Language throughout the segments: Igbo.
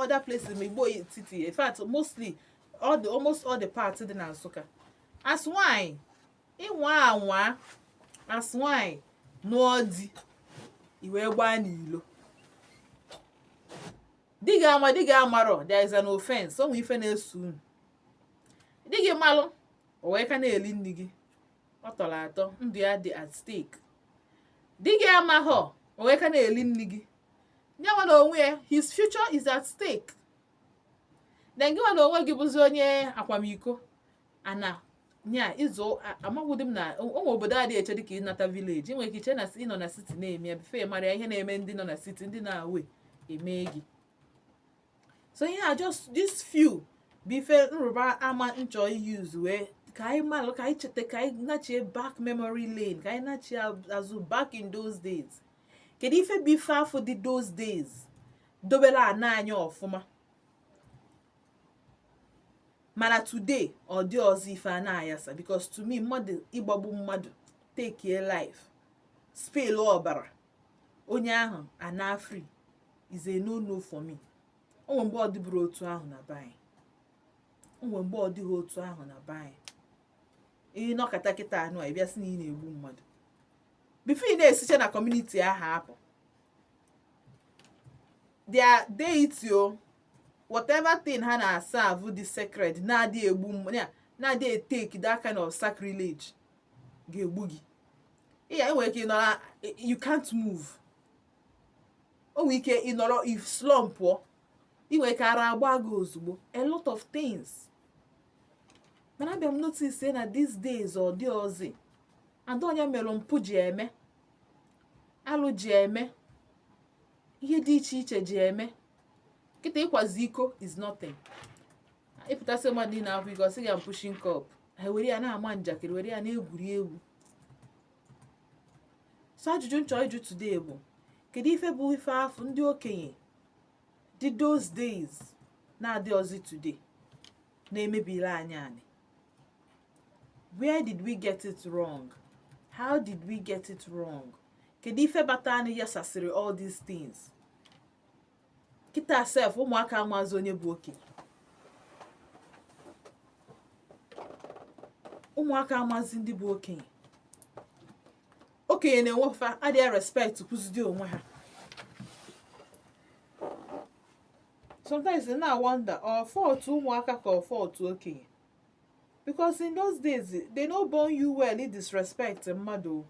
other places, ma Igbo Etiti. In fact, mostly all the almost all the parts dị na Nsụka. As nwanyị ịnwa anwa, as nwanyị nụọ di, i wee gbaa n'ilo, di gị ama, di gị amarọ, there is an offense. O nwee ife na-eso unu, di gị malụ, o wee ka na-eli nri gị, ọ tọrọ atọ, ndụ ya dị at stake. Di gị amaghọ, o wee ka na-eli nri gị, nyanwa na onwe ya, his future is at stake. Then gị nwa na onwe gị bụzi onye akwamiko ana nya ịzụ. Amagwụdị m na ụmụ obodo adịghị eche dịka ịnata village. Ị nwere ike iche na ịnọ na city na-eme ya before mara ya ihe na-eme ndị nọ na city, ndị na-awe eme gị. So ihe a, just this few bụ ife nrụba ama nchọ use wee ka anyị malụ, ka anyị cheta, ka anyị nachie back memory lane, ka anyị nachie azụ back in those days. Kedu ife bụ ife afọ dị those days dobere ana anyị ọfụma, mana today ọ dị ọzọ ife a na-ayasa? Because to me, mmadụ ịgbagbu mmadụ, take a life, spill ọbara onye ahụ ana free is a no no for me. O nwere mgbe ọ dịbụrụ otu ahụ na be anyị, o nwere mgbe ọ dịghị otu ahụ na be anyị. Ịnọkọta kịta anụ a, ịbịa sị na ị na-egbu mmadụ, before ị na-esiche na community ahụ apụ, their deity o, whatever thing ha na-aserve dị sacred, na-adị egbu ya, na-adị etake that kind of sacrilege, ga-egbu gị. Ị ya enwere ike ịnọrọ, you can't move. O nwere ike ịnọrọ, if slump pụọ, ị nwere ike ara agba gị ozugbo, a lot of things. Mana abịa m notice na these days ọ dị ọzọ. Ada onye mere mpụ ji eme alụ, ji eme ihe dị iche iche, ji eme kịta ịkwazi iko is nothing. Ịpụtasị mmadụ niile akwụ iko, sị ya pushing cup, ha were ya na-ama njakịrị, were ya na-egwuri egwu. So ajụjụ nchọ ịjụ today bụ, kedu ife bụ ife afụ ndị okenye dị those days na-adị ọzọ today na-emebiri anyị anyị? Where did we get it wrong? How did we get it wrong? Kedu ife bata anyị yasasịrị all these things? Kịta sef, ụmụaka amazi onye bụ okenye, ụmụaka amazi ndị bụ okenye. Okenye na-enwefa adịghị respect kwụzidi onwe ha. Sometimes na wonder, ọ fault ụmụaka ka ọ fault okenye? Because in those days they no born you well i disrespect mmadụ o.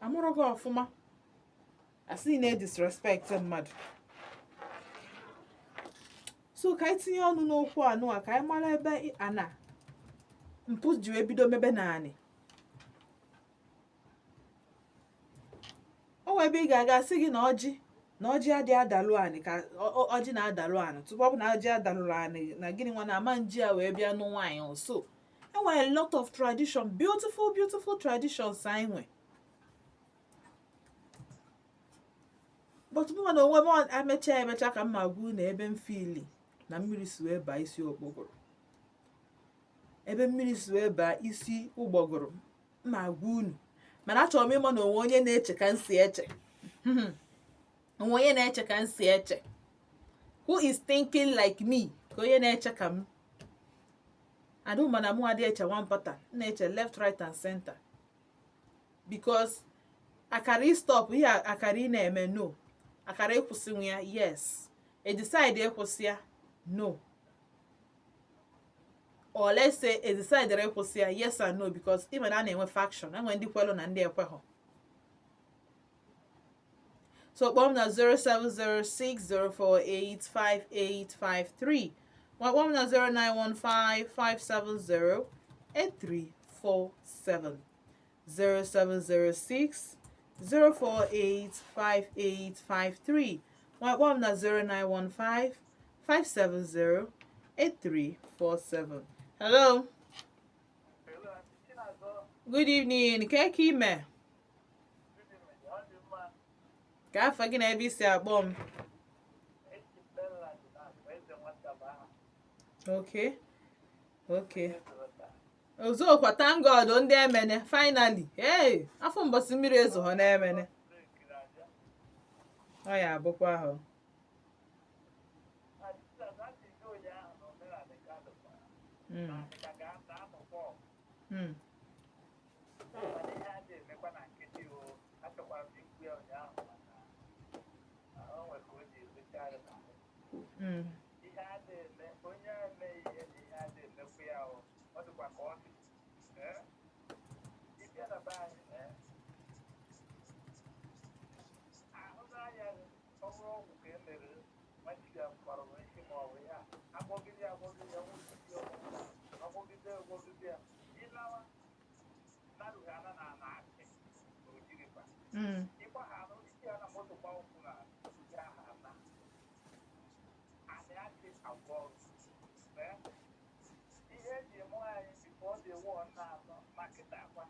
Amụrụ gị ọfụma, asị na disrespect mmadụ. So ka anyị tinye ọnụ n'okwu anụ a, ka anyị mara ebe ana mpụ ji wee bido mebe naanị. O nwere ebe ị ga-aga, sị gị na ọjị, na ọjị adịghị adalụ anị, ka ọjị na-adalụ anị tupu ọ bụ na ọjị adalụrụ anị na gịnị nwa na ama nji a wee bịa nụ nwaanyị. Also, enwere a lot of tradition, beautiful beautiful traditions anyị nwe, but mụ na onwe m emecha emecha ka m ma gwa na ebe m fili na mmiri si wee baa isi ụgbọgụrụ, ebe mmiri si wee baa isi ụgbọgụrụ, m ma gwa unu. Mana achọrọ m ịma na onwe onye na-eche ka m si eche, onwe onye na-eche ka m si eche. Who is thinking like me? Ka onye na-eche ka m adụ. Mana mụ adịghị eche one pattern, m na-eche left, right and center, because akara stop ihe, akara ị na-eme, no, akara ịkwụsịnwu ya, yes, e decide ịkwụsị ya, no, or let's say e decide ịkwụsị ya, yes and no, because even a na-enwe faction, enwe ndị kwelu na ndị ekweghọ. So kpọọ m na 07060485853, ma kpọọ m na 09155708347. 0706 048 5853, ma kpọọ m na 0915 570 8347. Hello, good evening. Ka ka ime? Ka afa gị na ebe isi akpọ m? Okay, ozokwa, thank God. Ndị Emene, finally. Hey, afọ mbọsị mmiri ezoghọ n'Emene, ọ ya abụkwa ahụ. Mana ihe a na-emekwa na nkịtị o, achọkwara m ikwu ya ụnyaahụ, mana o nwere ka o ji ezochi arụ n'ahụ. Ihe a na-eme, onye eme ihe na ihe a na-emekwa ya o, ọ dịkwa ka ọ dị. Ee, ịbịa na be anyị, ee, ahụ n'anya gị, ọ bụrụ ọgwụ ka e mere nwa dibịa kọrọ m isi ma ọ bụ ya agbọgide ya, agbọgide ya, nwụchidi ya ọgwụ, agbọgide ya, agbọgide ya, ịlawa narughị ana na ana akị na ojirikwa ịgbagharụ isi ya na moto gba ụkwụ na ya ha ana anị akị agwọ ọrụ. Ee, ihe eji eme anyị before the war na-anọ ma kịta akwa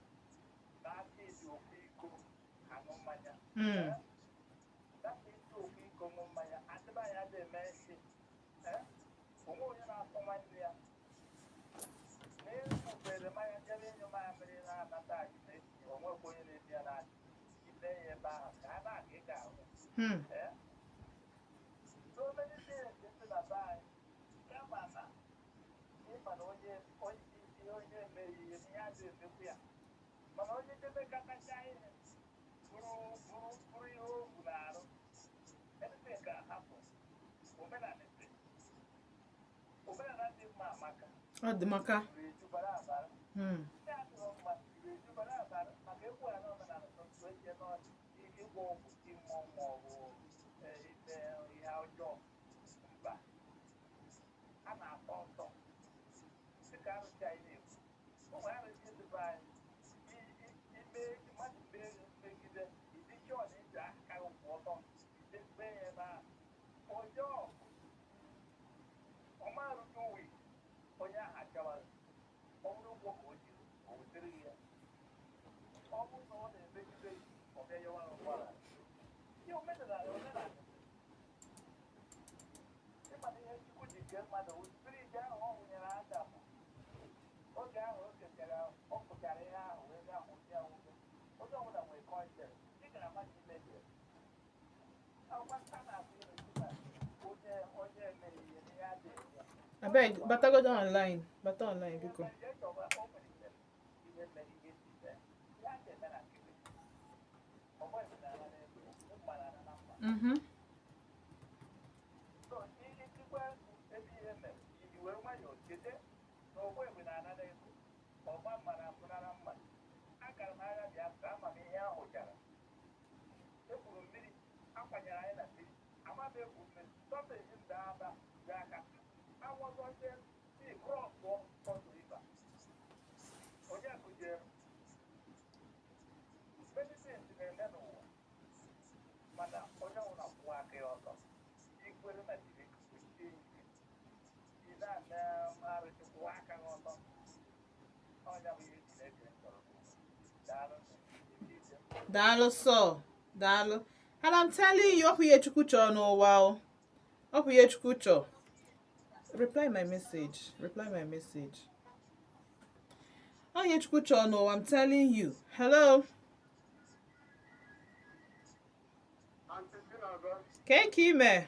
na aka eji ofu iko aṅụ mmanya. Dapụ isi ofu iko ṅụ mmanya, adịba anyị adị eme nsị. Ee, onwe onye na-akpọ nwanne ya na-efufere mmanya jere ịnyụ mamịrị na-anata anyị na-etinye, onwekwa onye na-ebi ya n'aka ime ya ebe ahụ ka a na-aga ịga ahụ. Ee, so many things dị na be anyị, kama na ịma na onye onye ihe onye emeghị ihe ihe adịghị emekwu ya, mana onye debe katacha ihe bụrụ bụrụ bụrụ ihe o bu n'arụ, anything can happen. Omenala dị, omenala dị mma amaka. Ọ dị maka Juru eju bara abara. Ndị adịrọ mma juru eju bara abara, maka ekwu ya na omenala tụtụ eche nọ ịgwọ ọgwụ ti mmụọ ma ọ bụ ime ihe ọjọọ. Mba, a na-atọ ụtọ dịka arụsị anyị na-ekwu, ụmụ arụsị dị be anyị. Ime mmadụ mee megide ịdị chọọ na iji aka kwụ ọtọ ide ya ebe ahụ ọjọọ ọmarụ 2 weeks, onye ahụ achawara. Ọ bụrụ ụgwọ ka o jiri, o wetere ya. Ọ bụrụ na ọ na-emegide gị, ọ bịa yọwara ụgbọala. Ihe omenala, omenala, ịma na ihe Chukwu ji kee mmadụ wụ spirit ahụ ọ wụnyere Adam oge ahụ o kechara, ọ kụchara ihe ahụ wee bịa hụzi ya nwoke. Onye ọbụla nwere conscience, ị gara ama na imejere akwụkwọ a na-asị na onye onye emeghị ihe na ihe adịghị ya. Abeg, batagodo online, bata online biko. Ihe mere ihe ji mee ihe a ga-eme na nkịtị, ọgbọ na-ara n'ego mma na na mma. So ihe tikwa ebe ihe mere iji were nwayọọ chete na ọgbọ egbe na-ana n'ego, ọgba mma na mpụnara mma. Agara m agha Biafra, ama m ihe ahụ chara ekwuru mmiri akwanyere anyị na mmiri, ama m egwu mmiri sọpeji m daa aba dị aka awọzọzie si cross ọtụ river onye kụziere m. Many things na-eme n'ụwa, mana onye ọbụla kwụwa aka ya ọtọ, ikwere na Chineke, kwesie ike, ị na-eme arụsị, kwụwa aka gị ọtọ. Ọnya bụ ihe Chineke chọrọ. Daalụ. Daalụ sọ, daalụ. And I'm telling you, ọ bụ ihe Chukwu chọrọ n'ụwa o, ọ bụ ihe Chukwu chọrọ. Reply my message, reply my message. Ọ ihe Chukwu chọrọ n'ụwa, I'm telling you. Hello. Aunty Chinọzọ. Kee ka ime?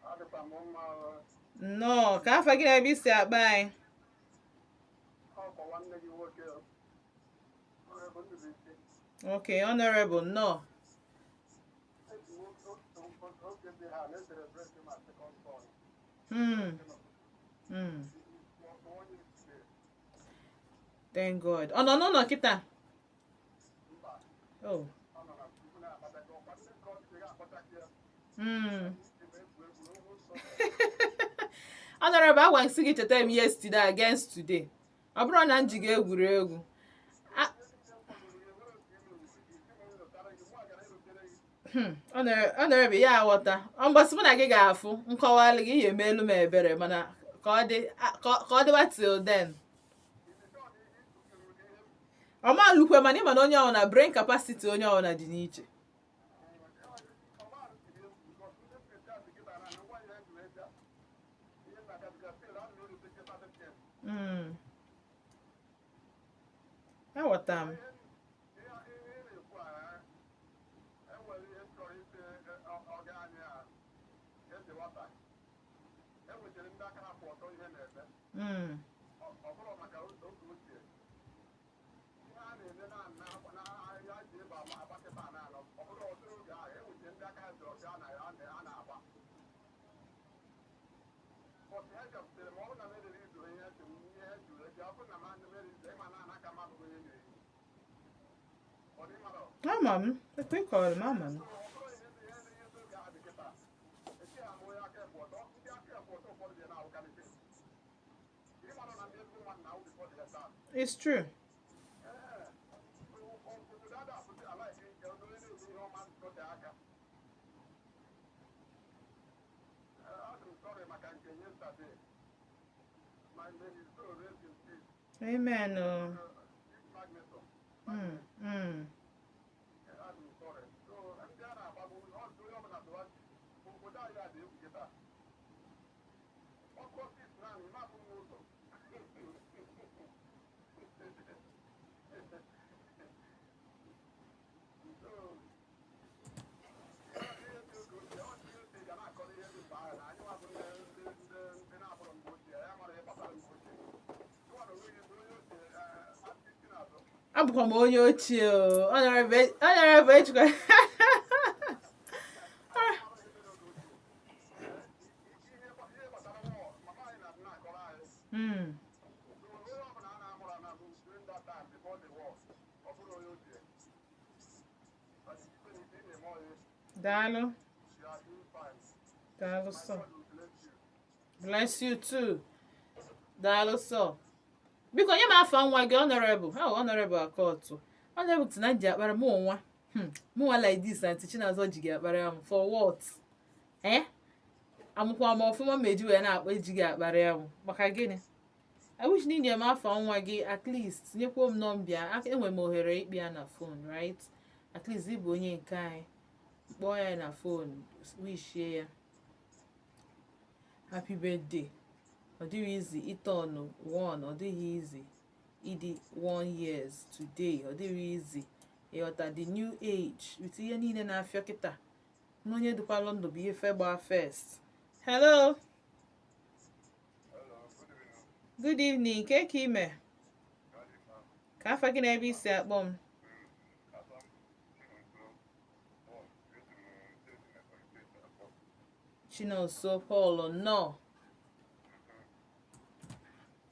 Adịkwa m mma o. Nnọọ, ka afa gị na ebe isi akpa anyị? Ọkwa nwanne gị nwoke o. Honorable Ndubuisi. Okay, honorable, nnọọ. Eji m oge dị ha na-celebrate my second son. Onye isi. Thank God. Ọ nọ n'ụlọ kịta? Mba. Oh. Ọ nọ na Chukwu na-akpata gị ọkwa ndị nke ọ dị ga-akpata gị ya. Iji ma egwu egwu n'ugwu nsọ. Honorable, agwa nsị gị cheta m yesterday against today. Ọ bụrụ na m ji gị egwuregwu. Ihe niile m kwadoro gị enwere otu ime isi m ịrụtara gị, mụ agara ịrụtere gị. Honorable, ya aghọta. Ọ mgbasị mụ na gị ga-afụ nkọwalụ gị ihe emeelu m ebere, mana ka ọ dị ka ọ dịwa till then. Iji chọọ na ihe ịtụkere gị ihe. Ọma lukwe, mana ịma na onye ọbụla, brain capacity onye ọbụla dị n'iche. Ọma arụsiri egwu because ndị Christian kịta na ngwa ihe ndụ bịa ihe na-agabiga still a na-erute certificate. Aghọta m. Ihe ihe ị na-ekwu a, enwere ihe m chọrọ ise ọga anyị a eze nwata enwetara ndị aka ha kwụ ọtọ ihe na-eme. Ọ bụrụ maka oge ochie, ihe a na-eme na ahịa ji ịba agbakịta n'ala, ọ bụrụ ọtụrụ oge ahụ ewuche ndị aka ha dị ọcha na ya a na-agba. But ha chọpụtara ma ọ bụrụ na m erere izu ihe ji m ihe ha juru eji, ọ bụrụ na m mere izu ịma na aka m abụghị onye nyere. Ọ dị mara. Ama m ekwe kọrọ m, ama m. Ọ bụrụ ihe ndị ihe ndị ihe oge ahụ dị kịta, esi ha ama onye aka ekwe ọtọ, ndị aka ekwe ọtọ ụfọdụ dị na-awụkarịsị. Ịmara na ndị ezigbo mmadụ na-awụ before they start. It's true. Ee, obodo ada apụsị ala ike onye na-eme ihe ọma nọte aka. Ee, adị m sorry maka nke yesterday. My may his soul rest in peace. Amen o. Magneto. Adị m sorry. So ndị a na-agbagbu ọdụ, onye ọbụla tụwa obodo anyị a dị egwu kịta. Ọkụ ọfịs naanị ma abụ m n'ụzọ. So, ihe dị oge ochie, ọ dị ochie ga na-akọrọ ihe dị mgbe ahụ na anyị nwa bụ ndị na-abụrụ mgbe ochie, ya mara ihe gbasara mgbe ochie. Tụwa na onwe gị bụ onye ochie, isi na-azụ. Abụkwa m onye ochie o. Honorable ejikwa. Ihe gbasara war, mama anyị na-akọrọ anyị. Onye ọbụla a na-amụrụ anamụ during that time before the war, ọ bụrụ onye ochie. But ife na ife ị na-eme ọyị, Daalụ. you are doing fine. Daalụ My sọ. God will bless you. Bless you too. Daalụ sọ. Biko nye m afa nwa gị, Honorable. Ha Honorable Akọtụ. Honorable tina ji akpara mụ nwa. Mụ nwa like this, Aunty Chinazọ ji gị akpara m. For what? Eh? Amụkwa m ọfụma ma eji wee na-akpọ eji gị akpara ya m. Maka gịnị? I wish na inye m afa nwa gị, at least nyekwuo m nọmba. Enwere m ohere ịkpị ya na phone, right? At least ị bụ onye nke anyị. Kpọọ ya na phone, wishie ya happy birthday. Ọ dịghị easy ịtọnụ 1, ọ dịghị easy ịdị 1 years today, ọ dịghị easy ịghọta the new age with ihe niile na-afịọ kịta na onye dịkwalụ ndụ bụ ihe fe gbaa first. Hello. Hello, good evening. Good evening. Ke ka ime? Ka afa gị na ebe isi akpọ m? Asa m Chinonso Paul, esi m steeti Ebonyi Steeti akpọ. Chinonso Paul, nnọọ.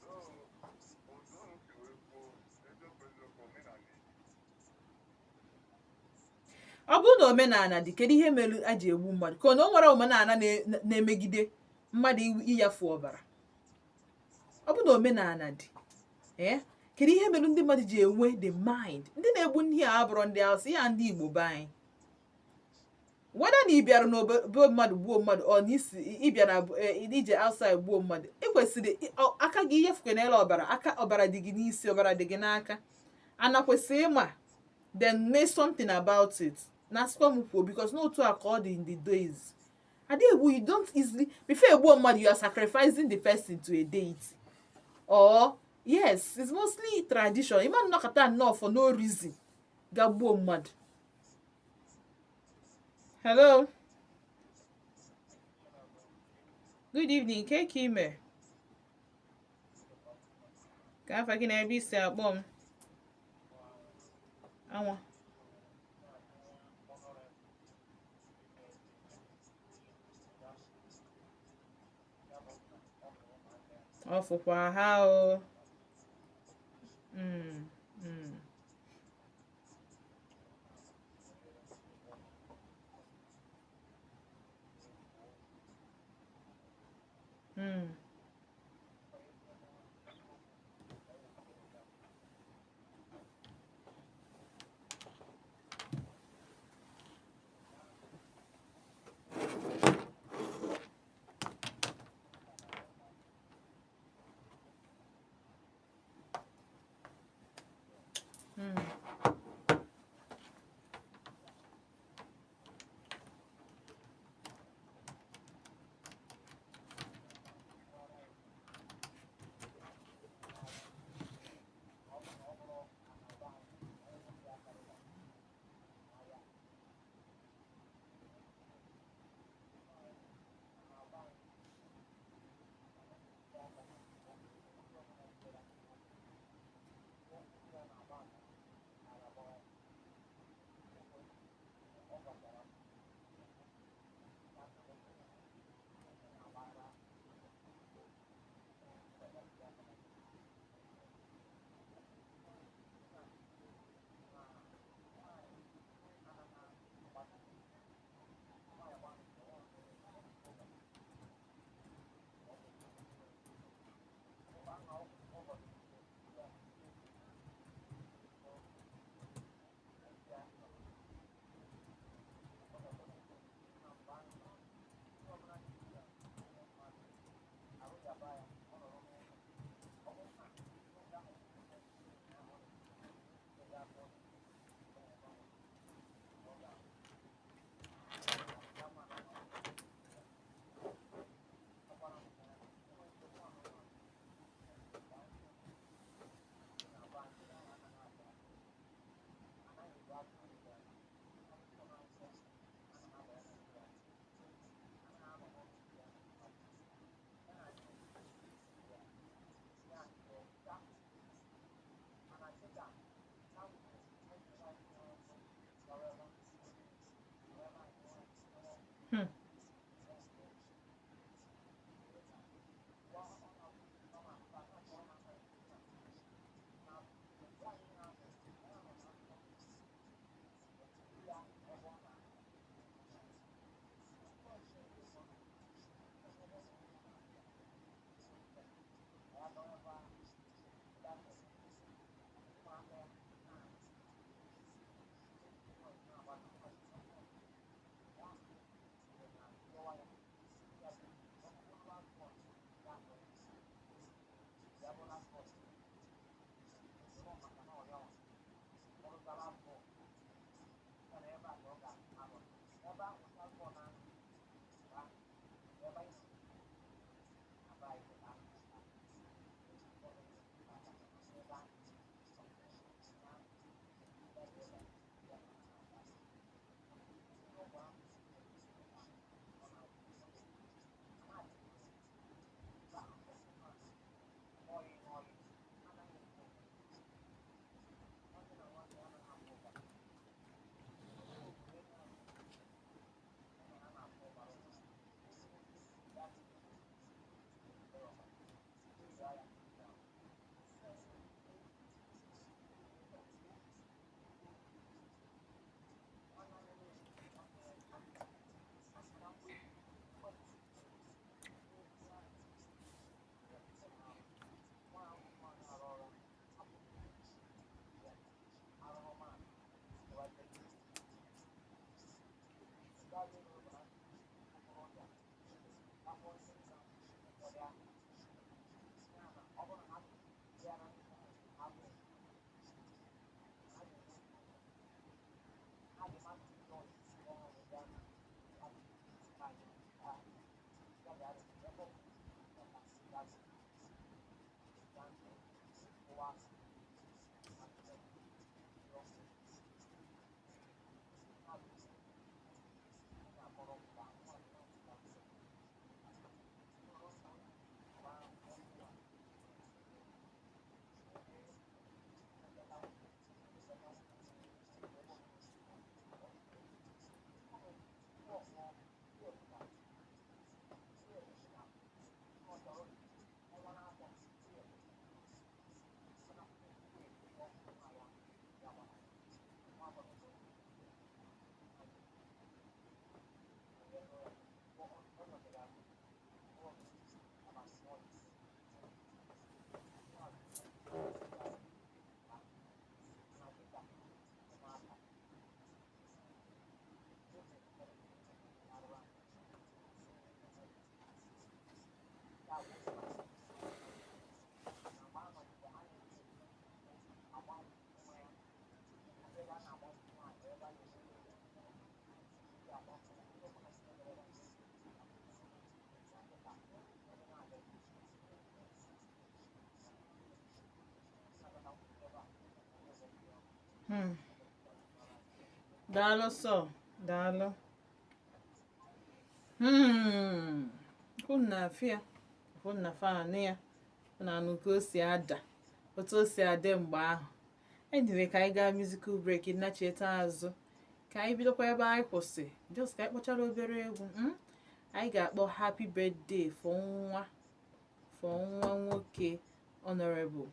So, otu unu si wee kwuo, eziokwu eziokwu, omenala Igbo. Ọ bụrụ na omenala dị, kedu ihe mere a ji egbu mmadụ? Ka ọ na o nwere omenala na-emegide mmadụ ịyafu ọbara? Ọ bụrụ na omenala dị, ee, kedu ihe mere ndị mmadụ ji enwe the mind ndị na-egbu ndị a abụrụ ndị Hausa ya, ndị Igbo be anyị? Weda na ị bịara n'obe mmadụ gbuo mmadụ, ọ na isi ịbịa na ije outside gbuo mmadụ, ị kwesịrị aka gị ihe fukwenela ọbara, aka ọbara dị gị n'isi, ọbara dị gị n'aka, ana kwesịrị ịma, then mee something about it. Na asịkwa m kwuo, because n'otu a ka ọ dị in the days ada egbu. You don't easily, before egbuo mmadụ, you are sacrificing the person to a deity or, yes, it's mostly tradition. Ịma nnọkọta nnọọ for no reason ga gbuo mmadụ. Hello, good evening. Ke ka ime? Ka afa gị na ebe isi akpọ m? Anwa. Ọ fụkwa ha o. Daalụ sọ, daalụ. Hụ na afịa, hụ na fa anụ ya, hụ na anụ ka o si ada, otu o si adị mgbe ahụ. Anyway, ka anyị gaa musical break, nnacheta azụ ka anyị bidokwa ebe anyị kwụsị. Just ka anyị kpọchara obere egwu. Anyị ga-akpọ happy birthday for nwa nwoke Honorable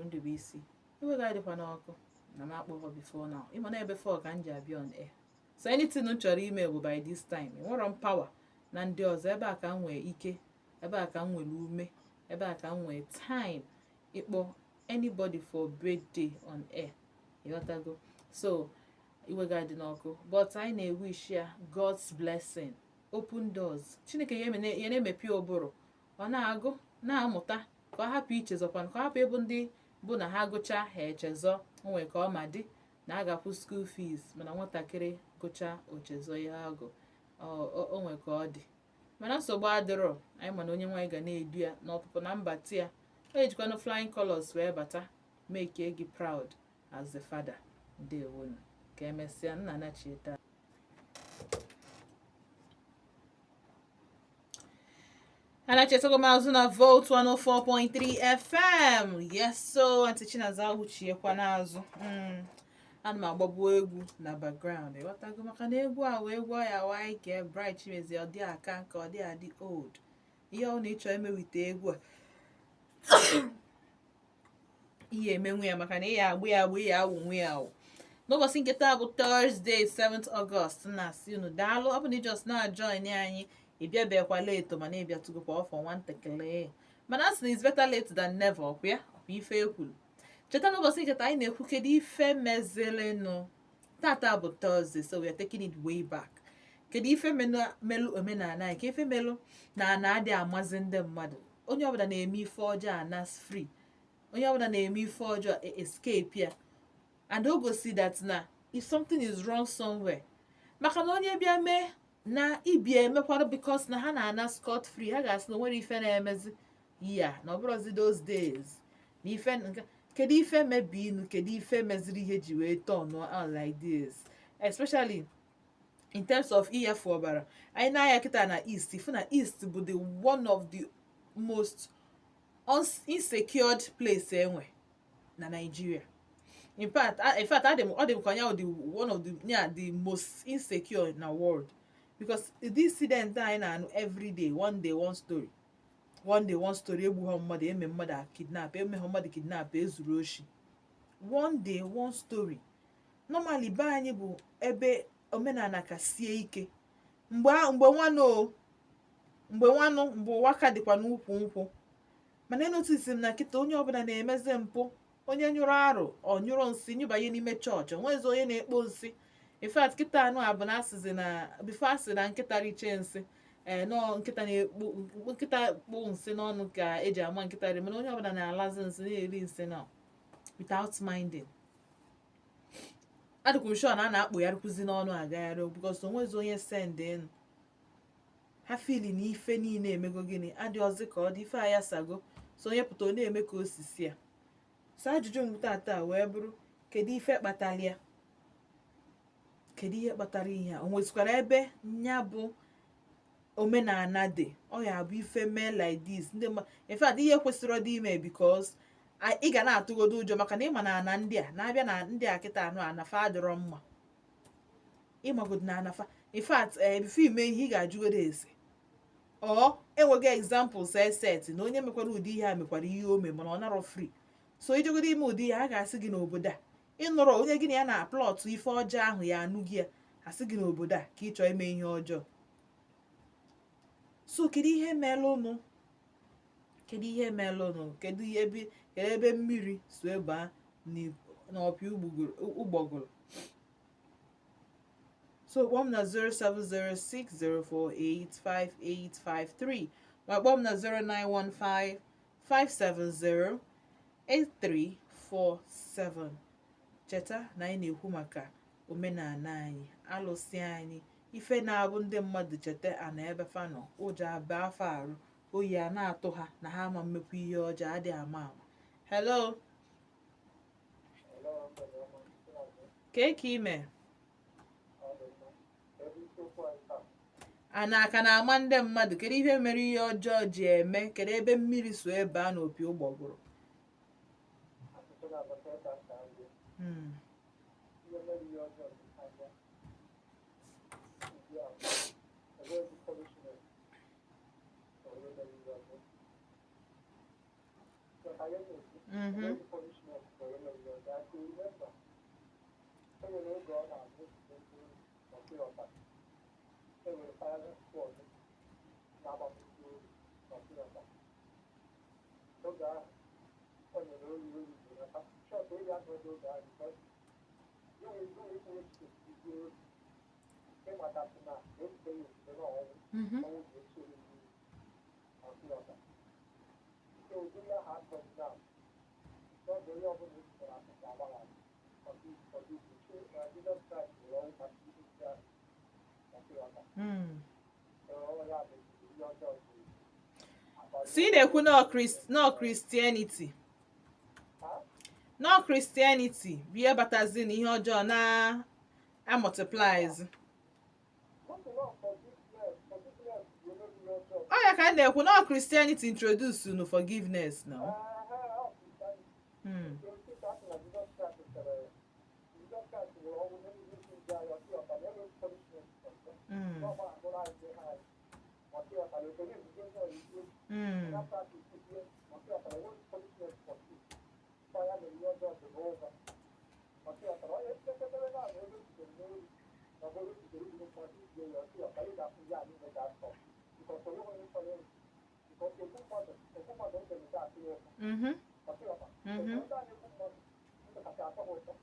Ndubuisi. Iwe ga-adịkwa n'ọkụ na m akpọrọ before now. Ịma na ebe 4 ka m ji abịa on air, so anything m chọrọ ime bụ by this time. Enwerọ m power na ndị ọzọ. Ebe a ka m nwee ike, ebe a ka m nwere ume, ebe a ka m nwee time ịkpọ anybody for birthday on air, ịghọtago? So iwe ga-adị n'ọkụ, but anyị na-ewish ya God's blessing, open doors. Chineke ya na-emepe ụbụrụ, ọ na-agụ, na-amụta, ka ọ hapụ ichezọkwana, ka ọ hapụ ịbụ ndị bụ na ha gụchaa ha echezọ. Onwe ka ọ ma dị na a ga-akwụ school fees, mana nwatakịrị gụchaa ochezọ ihe agụ. Onwe ka ọ dị, mana nsogbu adịrọ. Anyị mana onye nwaanyị ga na-edu ya n'ọpụpụ na mbata ya. O ejikwanụ flying colors wee bata, make gị proud as the father. Ndewonu, ka emesịa. Nna anachieta. Anachetago m azụ na Volt 104.3 FM. Yes, so Aunty Chinaza ahụchiekwa n'azụ. Ana m agbagbu egwu na background, ịghọtago? Maka na egwu a wee egwu ya wa ike Bright Chimezie. Ọ dị aka nke ọ dị adị old. Ihe ọ na ịchọ emewite egwu a, ihe emenwu ya, maka na ị ya agbụ ya agbụ, ya awụ nwe ya awụ. N'ụbọchị nke taa bụ Thursday, 7th August, na-asị unu daalụ. Ọ bụ na ị just na-ajoin anyị, ị bịabekwa late, mana ị bịatụgokwa ọfọ nwantakịrị, mana a sị na it's better late than never. Ọkwa ya, ọkwa ife ekwuru. Cheta n'ụbọchị nke taa anyị na-ekwu kedu ife mezilinụ. Tata bụ Thursday, so we are taking it way back. Kedu ife melụ omenala anyị, ka ife melụ na ana adị amazi ndị mmadụ? Onye ọbụla na-eme ife ọjọọ anas free, onye ọbụla na-eme ife ọjọọ escape ya. And o gosi that na if something is wrong somewhere, maka na onye bịa mee na ibi emekwara, because na ha na-ana scot free, ha ga-asị na onwere ife na-emezi ya, na ọ bụrụzi those days na ife nke. Kedu ife mebinu? Kedu ife meziri ihe ji wee turn out like this, especially in terms of iyefu ọbara anyị na-aya kịta na East? Ifu na East bụ the one of the most insecured place enwe na Nigeria. In fact, ọ dị m ka onye the one of the, yeah, the most insecure na world, because the incident anyị na-anụ every day, one day one story, one day one story, egbughọ mmadụ, eme mmadụ kidnap, emeghe mmadụ kidnap, ezuru oshi, one day one story. Normally be anyị bụ ebe omenala ka sie ike mgbe nwanụ o mgbe nwanụ, mgbe ụwa ka dịkwa n'ukwu nkwụ. Mana enotisi m na kịta onye ọbụla na-emezi mpụ. Onye nyụrụ arụ, ọ nyụrụ nsị nyụbanye n'ime chọọchị, onwezi onye na-ekpo nsị. In fact, kịta anụ a bụ na asịzi na before asị na nkịta richee nsị, ee, nọọ nkịta na-ekpo, nkịta kpụ nsị n'ọnụ ka eji ama nkịta ri. Mana onye ọbụla na-alazi nsị, na-eri nsị na without minding. Adịkwa m sure na a na-akpụgharịkwuzi n'ọnụ agagharị, because onwezi onye send in ha fili na ife niile emego. Gịnị adị ọzọ ka ọ dị ife a ya sago? So onye pụta, ọ na-eme ka osisi a. So ajụjụ m tata wee bụrụ, kedu ife kpatara ya? Kedu ihe kpatara ihe a? O nwezikwara ebe nya bụ omenala dị ọ ya abụ ife mee like this? Ndị mma, in fact, ihe kwesịrị ọdị ime, because ị ga na-atụgodo ụjọ maka na ịma na ana ndị a na-abịa na ndị a kịta anụ anafa adịrọ mma. Ịmagodo na anafa, in fact, before ime ihe, ị ga-ajụgodo ese. Ọ enweghị examples eset na onye mekwara ụdị ihe a mekwara ihe o mee, mana ọ narọ free. So ijegodo ime ụdị ihe a, ga-asị gị n'obodo a ịnụrụ onye gị na ya na-aplot ife ọjọọ ahụ ya anụ gị ya, asị gị n'obodo a ka ị chọọ ime ihe ọjọọ. So kedu ihe melụnụ? Kedu ihe melụnụ? Kedu ihe ebe, kedu ebe mmiri so baa n'ọpị ụgbọgụrụ? So kpọọ m na 07060485853, ma kpọọ m na 09155708347. Cheta na anyị na-ekwu maka omenala anyị, alụsị anyị, ife na-abụ ndị mmadụ cheta ana ebe fa nọ, ụjọ aba afọ arụ, oyi a na-atụ ha na ha ama mmekwa ihe ọjọọ adịghị ama ama. Hello. Hello, mgbede ọma. Kee ka ime? Ọ dị mma. Ebe isiokwu anyị taa? A na-aka na-ama ndị mmadụ. Kedu ihe mere ihe ọjọọ ji eme? Kedu ebe mmiri so ebe a n'opi ụgbọgụrụ? Asụsụ na-abata ka nta nri. Ihe mere ihe ọjọọ dị anya. Ndị a, enweghị punishment for onye mere ihe ọjọọ. Maka ihe na-ekwu, enweghị punishment for onye mere ihe ọjọọ. I could remember, e nwere oge ọ na-abụ ndị ọkụ ọta. E nwere firing squad na-agbapụ ndị ori n'ọkụ ọta. Oge ahụ, o nyere oyi oyi belata. Short oyi anọghị oge ahụ because inwe ikwu echiche ndị ori. Ịmatasị na ejide ya ozugbo na ọnwụ ọnwụ ga-echi ori ndị ọkụ ọta. So ụdịrị ahụ atọghị na n'oge onye ọbụla ejidere asị ga-agbaghara. Ọdị na Jizọs Kraịst nwere ọnwụ maka ndị ndị ahụ ọkụ ọta. So ọ ya bụ ihe ọjọọ ji akpali. Si ị na-ekwu nọ Christianity? Ha? Nọ Christianity bụ ihe batazi na ihe ọjọọ na amultiplies? Moto nọ forgiveness, forgiveness bụ emere ihe ọjọọ. Ọ ya ka a na-ekwu, nọ Christianity introduce nu forgiveness no. Aha, ọ Christianity. Nke a sị na Jizọs Kraịst chere, Jizọs Kraịst nwụrụ ọnwụ n'elu isi ndị agha ọsị ọta na enweghị punishment ọzọ. Ọ gbaghara anyị ihe anyị. Ọsị ọta na ebere ebido ndị ọrụ ikpe. Na practice ihe ọsị ọta na enweghị punishment for sin. Ọ ya mere ihe ọjọọ dị n'ụzọ. Ọsị ọta na onye nchekwebere na ebe ejidere n'ori na ọ bụrụ ejidere igbu mmadụ ije ya, ọsị ọta ị ga-afụ ya niile ga-asọ. Because onye nwere chọrọ ịrụ. Because egbu mmadụ ndị atụ ya ụtọ. Ọsị ọta. Ndị a na-egbu mmadụ ndụ kacha atọ ha ụtọ,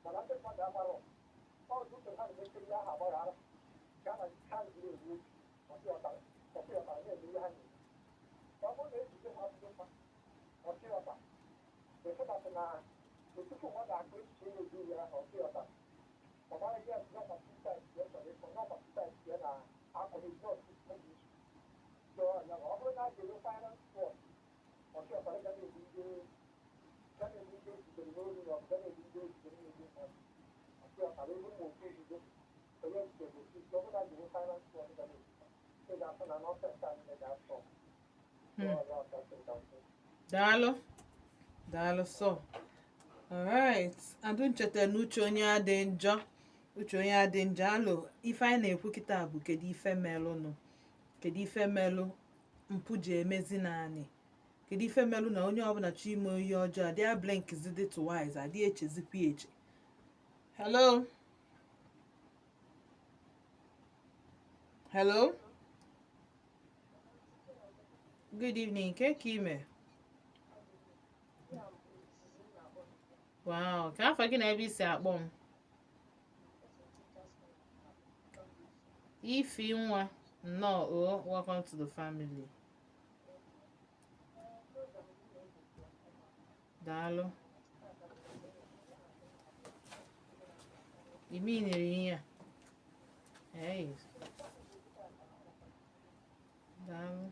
mana ndị mmadụ amarọ ọ dị usoro ha na-emekiri ya aha agbaghara ka a na ha zuru ezu ọsị ọtara ọsị ọtara na-eme ihe ha na-eme. Ọ bụrụ na ejide ha dị mma, ọsị ọta efebatị na tupu mmadụ akụ echiche ya ezu ya ahụ, ọsị ọta ọ mara ya n'ọkwa suicide ya chọrọ ịkọ n'ọkwa suicide ya na akọrọ not. So ya ọ bụrụ na a ga-enwe firing squad, ọsị ọtara ga na-egbu ndị ga na-egbu ndị ejidere n'ori ma ọ bụ ga na-egbu ndị ejidere na-egbu mmadụ, ọsị ọtara ebe ụmụ ofu nzuzo onye ejidere ofu nzuzo, ọ bụrụ na a ga-enwe firing squad ga na-egbu ha, ị ga-afụ na nonsense anyị ga-asọ. Daalụ, daalụ. So alright, adụ ncheta na uche onye adị njọ, uche onye adị njọ. Alụ ife anyị na-ekwu kịta bụ, kedu ife melụnụ? Kedu ife melụ mpụ ji emezi naanị? Kedu ife melụ na onye ọbụla chọ ime ihe ọjọọ adị blinkzi dị twice, adị echezikwa eche? Hello, hello, good evening. Ke ka ime? Wow, ka afọ gị na ebe isi akpọ m? Ifi nwa, nnọọ o. Welcome to the family. Daalụ. Imi nere ihe a. Hey. Daalụ.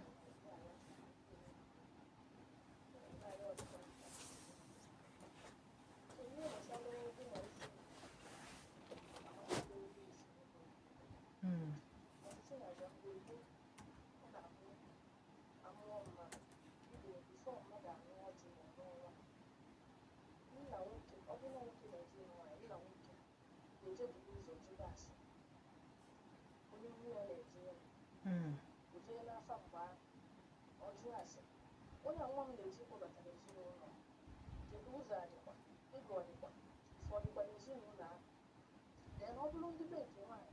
nne ya na-etinye m. O jee n'afa mgbe ahụ, ọ jụọ ase, onye a nwa m na-eji kpọbatara ezinụlọ m, kedu ụzọ adịkwa, ndụ ọdịkwa, ife ọdịkwa n'ezinụlọ ahụ? Then ọ bụrụ ndị be nke nwaanyị,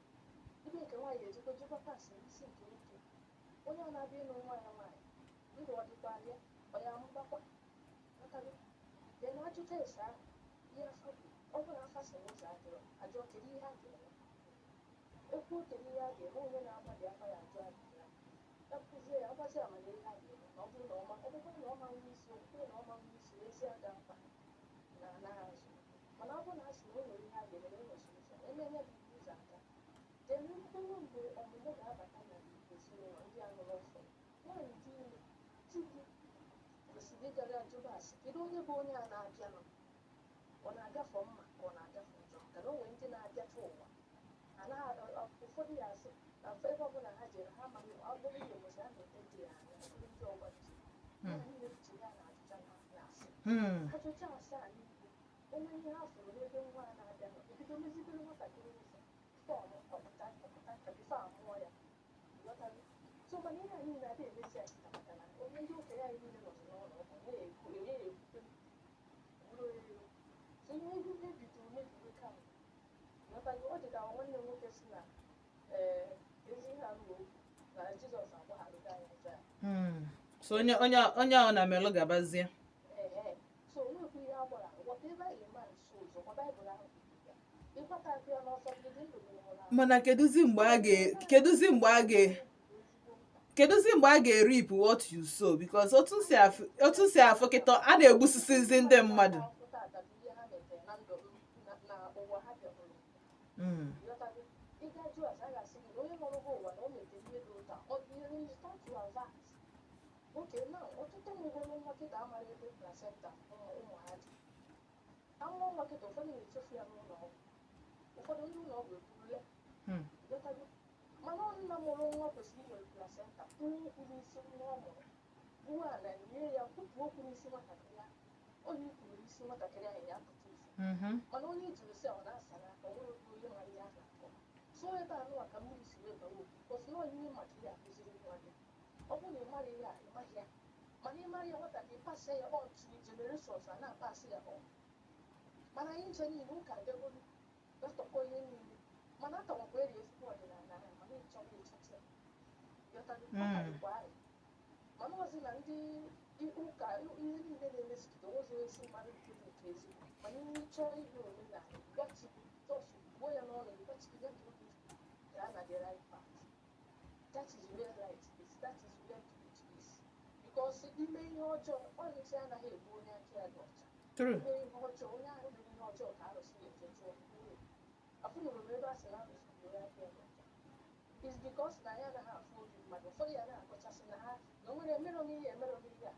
ndị be nke nwaanyị ejekwa jekwakwa ase n'isi nke nwoke, onye a na-abịa ịnụ nwa ya nwaanyị, ndụ ọdịkwa ya, ọ ya amụbakwa. Ghọtago? Then ajụta ese ahụ, ihe afa bụ, ọ bụrụ na afa si n'ụzọ adịrọ, ajụọ kedu ihe a ga-eme. Ekwu kedu ihe a ga-eme, onye na-agba dị afa ya ajụ ajụjụ ahụ, ya kụzie ya, agbazi ama na ihe a ga-eme. Na ọ bụrụ na ọma, ọ bụrụ na ọma nwe isi, okwukwe na ọma nwe isi ezi aga mkpa na anaghị azụ. Mana ọ bụrụ na a sị na o nwere ihe a ga-eme, na e nwere solution, eme ya bụ ụzọ aga. Then mkpụrụ mgbe ọmụmụ ga-abata na ezinụlọ ndị a nụrụ ọfụ, nwaanyị dị ime, di gị kwesịrị ịgara ajụba asị, kedu onye bụ onye a na-abịanụ? Ọ na-agafe mma ka ọ na-agafe njọ? Maka na o nwere ndị na-abịacha ụwa anaghị. Ụfọdụ ya asị na ebe ọbụla ha jere, ha amaghị. Ọ bụrụ ihe ụbọchị a na-ete di ya anya, ụfọdụ ndị ọgba ji niile ji ya na-ajụcha na asị. Ajụcha ase a niile, onwe ihe ha fụrụ n'ebe nwa a na-abịa nọ, ebido mezibere nwatakịrị ụzọ form ọpụta ọpụta ka before amụọ ya. Ghọtago? So mana ihe a niile adịghị emezi anyị taa, maka na onye ndị okenye anyị niile nọzi n'ụlọ ụka na-ekwu enye ya ekwukwe bụrụ elu. So ihe ihe bidoro mebiwe kamgbe. Ghọtago? Ọ dị ka nwanne m nwoke si na ee, ezi ihe arụ okwu na Jizọs agbagharịgo anyị njọ ya. So onye ọ na melụ gabazie. Ehe, so onwekwu ihe a gbara, whatever a man sows, ọkwa Baịbụl ahụ kwuru ya, ịgbata aka ya n'ọsọ gị dị ndụ gị nwụrụ anwụ. Mana kedụzi mgbe a ga-reap what you sow? Because otu si afụ kịta, a na-egbusisizi ndị mmadụ. Afụ tata bụ ihe ha metere na ndụ na ụwa ha bịahụrụ. Ghọtago? Ị ga jụọ ase, a ga-asị gị na onye nọrọ gị ụwa na o metere ihe dị ụtọ. Ọ dị ihe start to avert. Okay, now ọtụtụ mụgoro nwa kịta amara ebe placenta ụmụ ha dị. Amụọ nwa kịta, ụfọdụ na-echefu ya n'ụlọ ọgwụ, ụfọdụ ndị ụlọ ọgwụ eburule. Ghọtago? Mana ọ nna mụrụ nwa kwesịrị inwere placenta, kwuo okwu n'isi nwa ọ mụrụ, buo ala nye ya, kwupụ okwu n'isi nwatakịrị ahụ. Onye i kwuru n'isi nwatakịrị ahụ, ya apụta ife. Mana onye i jiri sị ọ na-asa n'aka, o nwere onye mara ihe a na-akọ. So ebe a nụwa ka mmiri si wee bawa okwu, because na ihe maka ihe akụziri nwa gị. Ọ bụrụ na ị mara ihe a, ị maghị ya. Mana ị mara ya, nwatakịrị pass ya on to generations, a na-apass ya on. Mana anyị nche niile ụka abịagolu gatọkọ ihe niile, mana atọgbakwa eri ezigbo ọdịnala ahụ. Mana ịchọrọ ịchọta ya. Ghọtago? Ọ ka dịkwa anyị. Mana ọzi na ndị ụka, ihe niile na-emezipụta onwezi ezi mmadụ nke bụ nke ezigbo. Mana ihe ịchọọ ihe omenala gwachibi, just gbuo ya n'ọnụ gị, gwachibi ya ka obi gaa na the right path. That is where right is, that is where truth is, because ime ihe ọjọọ, ọnịcha anaghị egbu onye aka ya dị ọcha. True. Ime ihe ọjọọ, onye ahụ mere ihe ọjọọ ka arụsị na-eje chụọ nwunye. Afụnụrụ m ebe a sị na arụsị bụ onye aka ya dị ọcha is because na ya anaghị afụ obi mmadụ. Ụfọdụ ya na-akọchasị na ha na o nwere emerọ m ihe, emerọ m ihe a.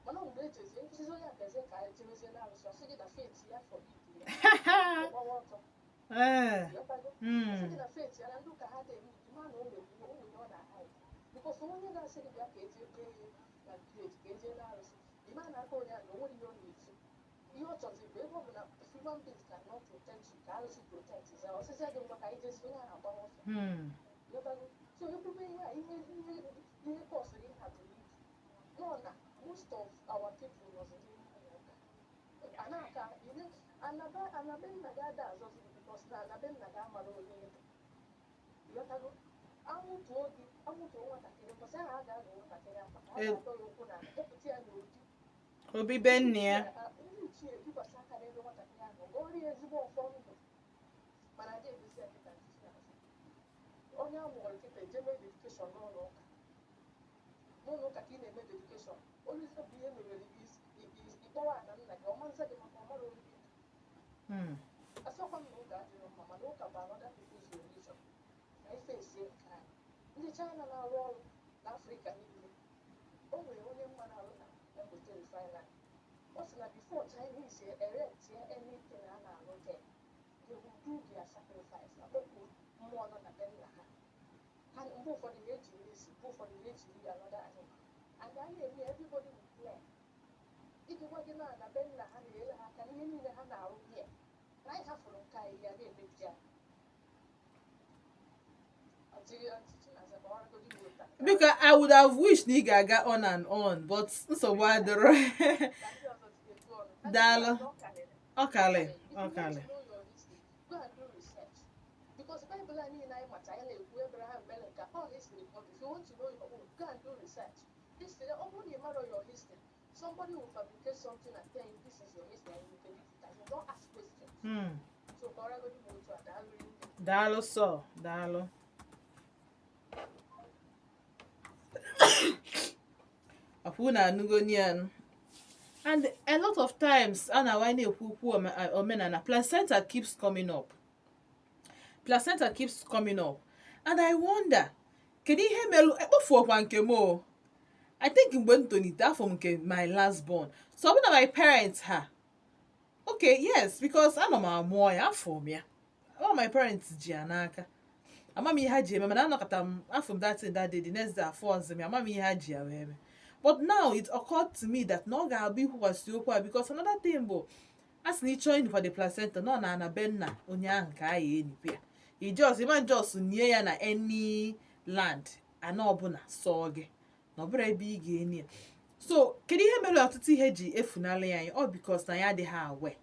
Mana mgbe ejezie nkụzizi onye abịazie ka anyị jebezie na arụsị, ọsị gị na faith ya forbid ya, ọgbawa ọtọ. Ghọtago? Ọsị gị na faith ya na ndị ụka ha dị-eme ụdị ma na o nwere ihe o nwere ọ na-ahide, because onye na-asị gị bịa ka eje kpee ihe na village, ka eje na-arụsị, ịma na aka onye ahụ na o nwere ihe ọ na-ezu. Ihe ọ chọziri bụ ebe ọ bụ na human beings cannot protect you, ka arụsị protect ya. Ọsịsị gị ngwa ka anyị jezi, onye ahụ agbawa ọsọ. Ghọtago? So ekwube ihe a, ihe kọsịrị ihe a buru ibu nọ na most of our people nọzi n'ime ụlọ ụka a na-aka ile anabe anabe nna gị ada azọzi gị, because na anabe nna gị amara onye ị bụ. Ghọtago? Anwụtụo gị, anwụtụo nwatakịrị, mbọsị ahụ a ga-alụ nwatakịrị akwa ka a ga-atọ ya ụkwụ n'ala, kpọpụta ya n'obi. Obi be nne ya. Ndị ichie bikwasị aka n'ebe nwatakịrị ahụ, gọọrọ ya ezigbo ọfọ ndụ. Mana ada edozi ya kịta ntị n'azụ. Onye a mụrụ kịta ejeme dedication n'ụlọ ụka, n'ụlọ ụka ka ị na-eme dedication. Onye isi bụ ihe merere ịkpọwa ana nna gị, ọma nza gị, maka ọmara onye gị. Asọkwa m na ụka adịrọ mma, mana ụka bụ another people's religion na ife esi nke anyị. Ndị China na-arụ ọrụ n'Afrịka niile, o nwere onye mma na-arụ na Dangote Refinery. Ọ sị na before Chinese erect anything a na-arụ there, they will do their sacrifice, akpọpụ mmụọ nọ na be nna ha. Ha mgbe ụfọdụ na-ejiri ezi, mgbe ụfọdụ na-ejiri ya another animal, and a na-eme ya, everybody will clear iji gwa gị na be nna ha na-enyere ha aka n'ihe niile ha na-arụ here, na anyị hafụrụ nke anyị ya na-emebi ya. Aunty Biko, I would have wished na ị ga-aga on and on, but nsogbu adịrọ. Daalụ. Ọkalị, ọkalị. Go and do research, because Bible a niile anyị macha, anyị na-ekwu Abraham mere nke a, all history. But if you want to know your own, go and do research. History, ọ bụrụ na ị mara your history, somebody will fabricate something and tell you this is your history and you believe it and you don't ask questions. So kọrọgodi m otu a. Daalụ rinne. Daalụ sọ, daalụ. Ọkwụ na anụgo nian. And a lot of times a na-awa na-ekwu okwu omenala, placenta keeps coming up, placenta keeps coming up, and I wonder kedu ihe merụ ekpofuokwa nke m o. I think mgbe m tolite afọ m nke my last born, so ọ bụ na my parents ha, okay, yes, because anọ m amụọ ya, afọ m ya, all my parents ji ya n'aka. Ama m ihe ha ji eme, mana anọkọta m afọ m that thing that day, the next day afọ ọzọ m, ama m ihe ha ji ya wee mee. But now it occurred to me that na ọ ga-abụ ikwukwasị okwu a, because another thing bụ a sị na ịchọọ ịnịkwa the placenta nọ na ana be nna onye ahụ ka a ya enikwa ya. I just ịma just nie ya na any land ana ọbụla sọọ gị na ọ bụrụ ebe ị ga-eni ya. So kedu ihe mere ọtụtụ ihe ji efunalị anyị? Ọ because na ya adịghị aware,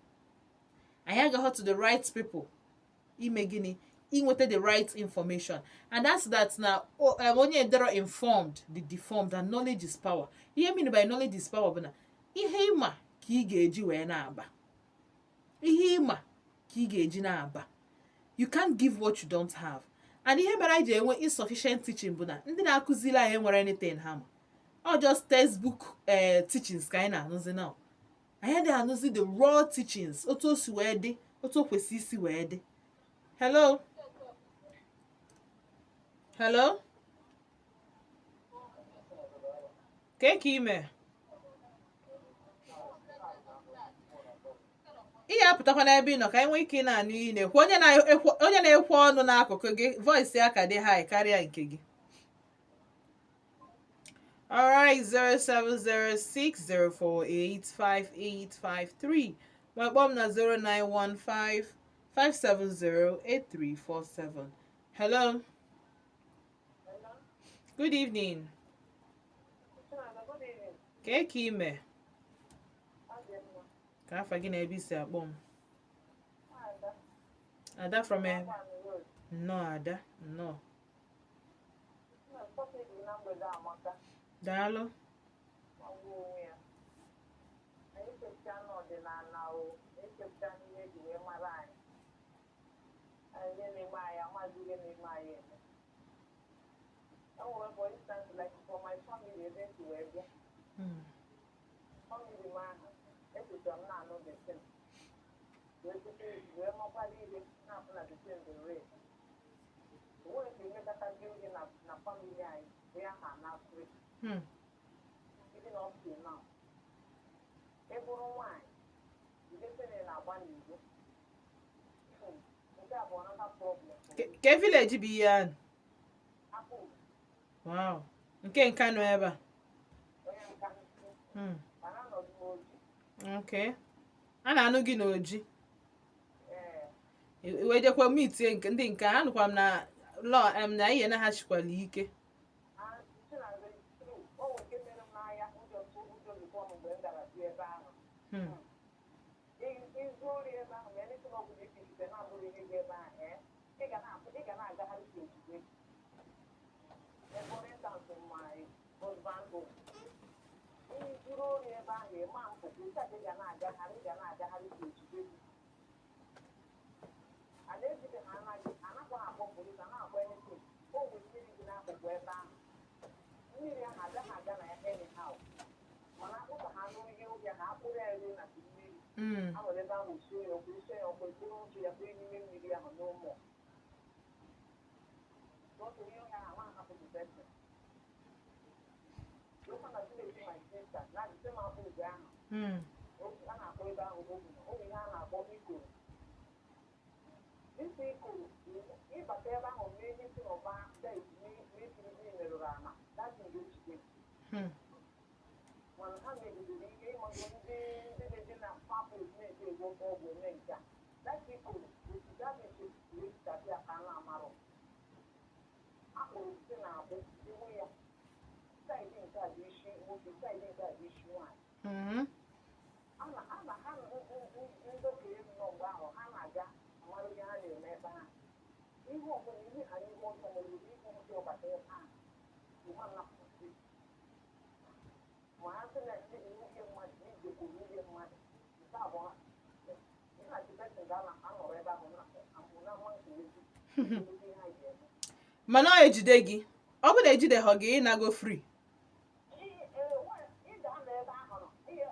anyị agaghị to the right people ime gịnị? Inweta the right information. And that's that na onye dero informed, the deformed, and knowledge is power. Ihe mean by knowledge is power bụ na ihe ịma ka ị ga-eji wee na-aba, ihe ịma ka ị ga-eji na-aba. You can't give what you don't have. And ihe mere anyị ji enwe insufficient teaching bụ na ndị na-akụziri anyị enwere anything ha ma. Ọ just textbook teachings ka anyị na-anụzi now. Anyị adịghị anụzi the raw teachings, otu o si wee dị, otu o kwesị isi wee dị. Hello, hello. Ka ime ị ga-apụtakwa n'ebe ị nọ ka anyị nwee ike ị na-anụ ihe ị na-ekwu. Onye na-ekwe ọnụ n'akụkụ gị, voice ya ka dị high karịa nke gị. Alright, 07060485853. Ma kpọọ m na 09155708347. Hello. Good evening. Ka ka ime? Ka afa gị na ebe isi akpọ m? Ada from nnọọ Ada, nnọọ. Daalụ. Anyị chepụta n'ọdịnala o, echepụta n'ihe eji wee mara anyị. Ihe na-eme anyị, amaghị ihe na-eme anyị eme. Enwere, for instance, like for my family, ebe m si wee bịa, family m ahụ echetara m na-anụ the thing wee tupu wee makwara ihe na-afụ na the thing dị real. Onwere ka emekata gị oge na family anyị bụ ya ha na free. Even up till now, ị bụrụ nwaanyị, idesene na-agba n'igbo. Nke a bụ another problem for me. Ke village bụ ihe ahụ? Akpụ. Wow, nke nka nọ ebe a. Onye nka. Mana anọdụ m Oji. Okay, a na-anụ gị n'Oji. Ee. Wee jekwa mitie nke ndị nke a, anụkwa m na lọ em na ihe na ha chikwala ike. And Chinazụ, it's true. O nwere nke mere m n'ahịa, ụjọ tụ, ụjọ jikwa m mgbe m gara bi ebe ahụ. Izu ori ebe ahụ, ma anything ọ bụla ipikite na-abụrụ ihe gị ebe ahụ, ị ga na-agagharị ka ejide. For instance, my husband home. Izuru ori ebe ahụ, ịma mpụ, ị ga na-agagharị, ị ga na-agagharị ka ejide gị. A na-ejide ha, anaghị anakwa akpọ polisi, a na-akpọ anything. O nwere mmiri dị n'akụkụ ebe ahụ. Mmiri ahụ agaghị aga na ya anyhow. Mana akpụta ha nụ ihe ụbịa ha akpụrụ ya ruo na mmiri. A nwere ebe ahụ sie ya ọkụ, sie ya ọkụ, ekpuru ntụ ya kpee n'ime mmiri ahụ n'ụmụ. Otu ihe ọhịa ahụ ama hapụ the person. Lokwa na village my sister, na the same akpụ ugo ahụ. A na-akpọ ebe ahụ ogwu, o nwere ihe a na-akpọ ikoro. Isi ikoro, ịbata ebe ahụ mee ihe si n'ọba n'ikiri merụrụ ama, that thing ga-ejide. Mana ha megidere ihe ịmago ndị na-eje na papụl na-eje egwọkọ ọgwụ eme nke a. That ikoro, that is wee ya ka a na-amarọ. Akpụrụ site na agbụ iwu ya, side nke a bụ isi nwoke, side nke a bụ isi nwaanyị. A na ha ndị okenye nọ mgbe ahụ, ha na-aga amara ihe ha na-eme ebe ahụ. Ihe ọbụla, ihe ghara ihe ọjọọ ma ọ bụ ihe ọjọọ bata ebe ahụ, ịma nnapụsị ma ha sị na ndị nwunye mmadụ na ijekwuru nwunye mmadụ nke abụọ, ihe na person ga-anọrọ ebe ahụ na amụ na mma nkewezi ihe ha ga-eme. Mana ọ ejide gị, ọ bụ na ejideghọ gị, ịnago free. Ị ga-anọ ebe ahụ nọ ihe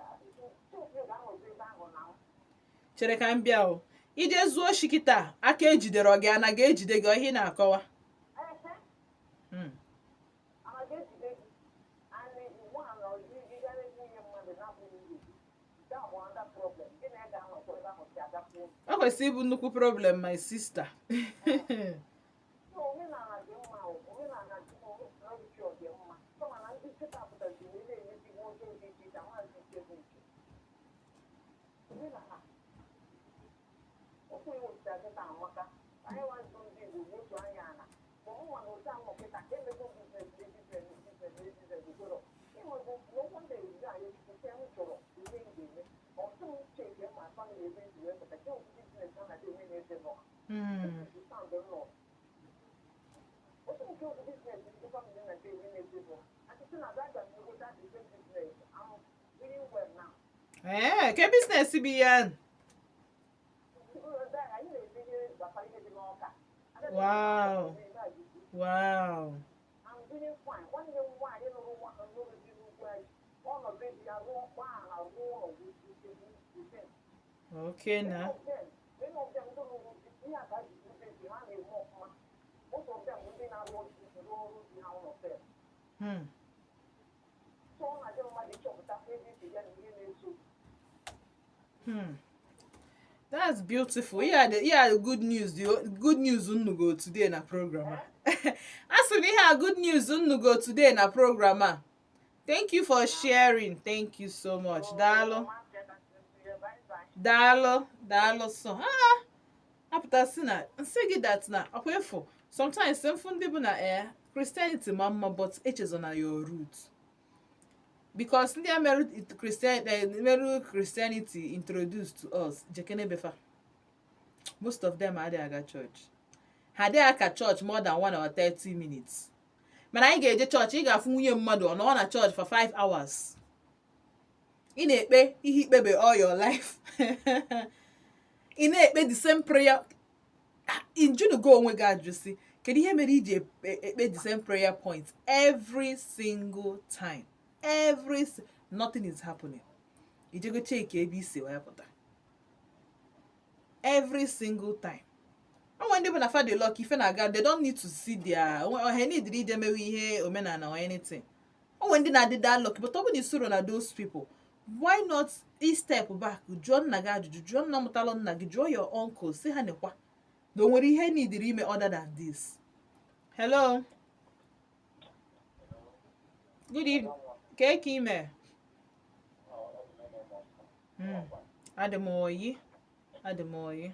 tupu ị ga-anọzi ebe ahụ na Chere ka m bịa o. Ije zuo oshi kịta, aka ejidere gị, anaghị ejide gị, ihe ị na-akọwa. Ehe. Ana ga-ejide gị and one ịgara nwunye mmadụ na-abụghị nwunye gị, nke a bụ another problem gị na ya ga-anọkwa ebe ahụ si agakwu. Ọ kwesịrị ịbụ nnukwu problem, my sister. So omenala dị mma o, omenala dị, omenala dị mma, kama na ndị nkịta pụtaziri wee na-emezi ihe ọjọọ dị iche iche, amaghịzi nke bụ nke omenala. Okwu iwepụta kịta amaka. Anyị nwazụ ndị Igbo n'otu anya ana ma ọmụnwa na otu anọ kịta emego business, business, business, business gwero ịnwego n'okwu ndị ezi anyị nke m chọrọ ihe m ga-eme ọtụ m cheke ma family ebe nji wee pụta ke otu business ha na-eme na-eze nọ. Sound nọ otu nke otu business ndị family na eme na-eze nọ achịchị na aga m egota the same business. I'm doing well now. Ee, ke business bụ ihe? Anyị na-eme ihe gbasara ihe dị n'ọka. Wow. I'm doing fine. Nwanne m nwaanyị lụrụ nwa lụrụ di n'ugwu anyị, ọ nọ be di ya rụọ gbaa rụọ ụlọ. Okay na. Many of them ndị lụrụ di, ihe a ka ji be di ha na-eme ọfụma. Most of them ndị na-arụ ọrụ rụọ ọrụ di ha ụlọ sef. So ọ na-adị mmadụ ịchọpụta ebe isi ya na ihe na-eso. That's beautiful. Yeah, the good news. The good news unu go today na program a. Asị m ihe a good news unu go today na program a. Thank you for sharing. Thank you so much. Daalụ. Daalụ. Daalụ so. Ah, apụta sị na nsị gị that na ọkwa efu. Sometimes mfu ndị bụ na Christianity ma mma, but echezona your root. Because ndị a merụ Christian merụ Christianity introduced to us, jekene befa. Most of them adịghị aga church. Ha adịghị aka church more than 1 hour 30 minutes. Mana anyị ga-eje chọọchị, ị ga-afụ nwunye mmadụ ọ nọ na chọọchị for 5 hours. Ị na-ekpe ihe ikpebe all your life. Ị na-ekpe the same prayer. Ijunugo onwe gị ajụ sị, kedu ihe mere iji ekpe the same prayer point every single time? Nothing is happening. Ijego check ebe isi wee pụta every single time. Onwe ndị bụ na fa dị lucky, ife na-aga, they don't need to see their ha need ije mewe ihe omenala or anything. Onwe ndị na-adị that lucky, but ọ bụ na isoro na those people, why not i step back, jụọ nna gị ajụjụ, jụọ nna mụtalụ nna gị, jụọ your uncle, si ha nekwa na o nwere ihe nidiri ime other than this. Hello, good evening. Ka ka ime? Adị m oyi, adị m oyi.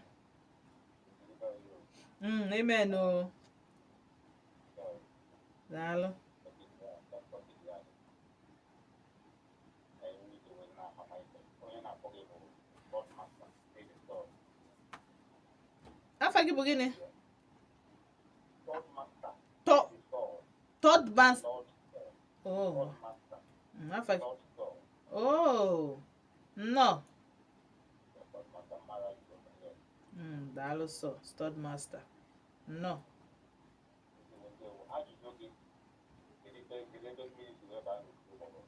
Amen o. Daalụ. Afa gị bụ gịnị? Third master. Oh. Afa gị. Oh, nnọọ. Daalụ sọ, stud master. Nnọọ. Ajụjụ gị, kedu ebe mmiri si wee baa n'otu ụgbọgụrụ?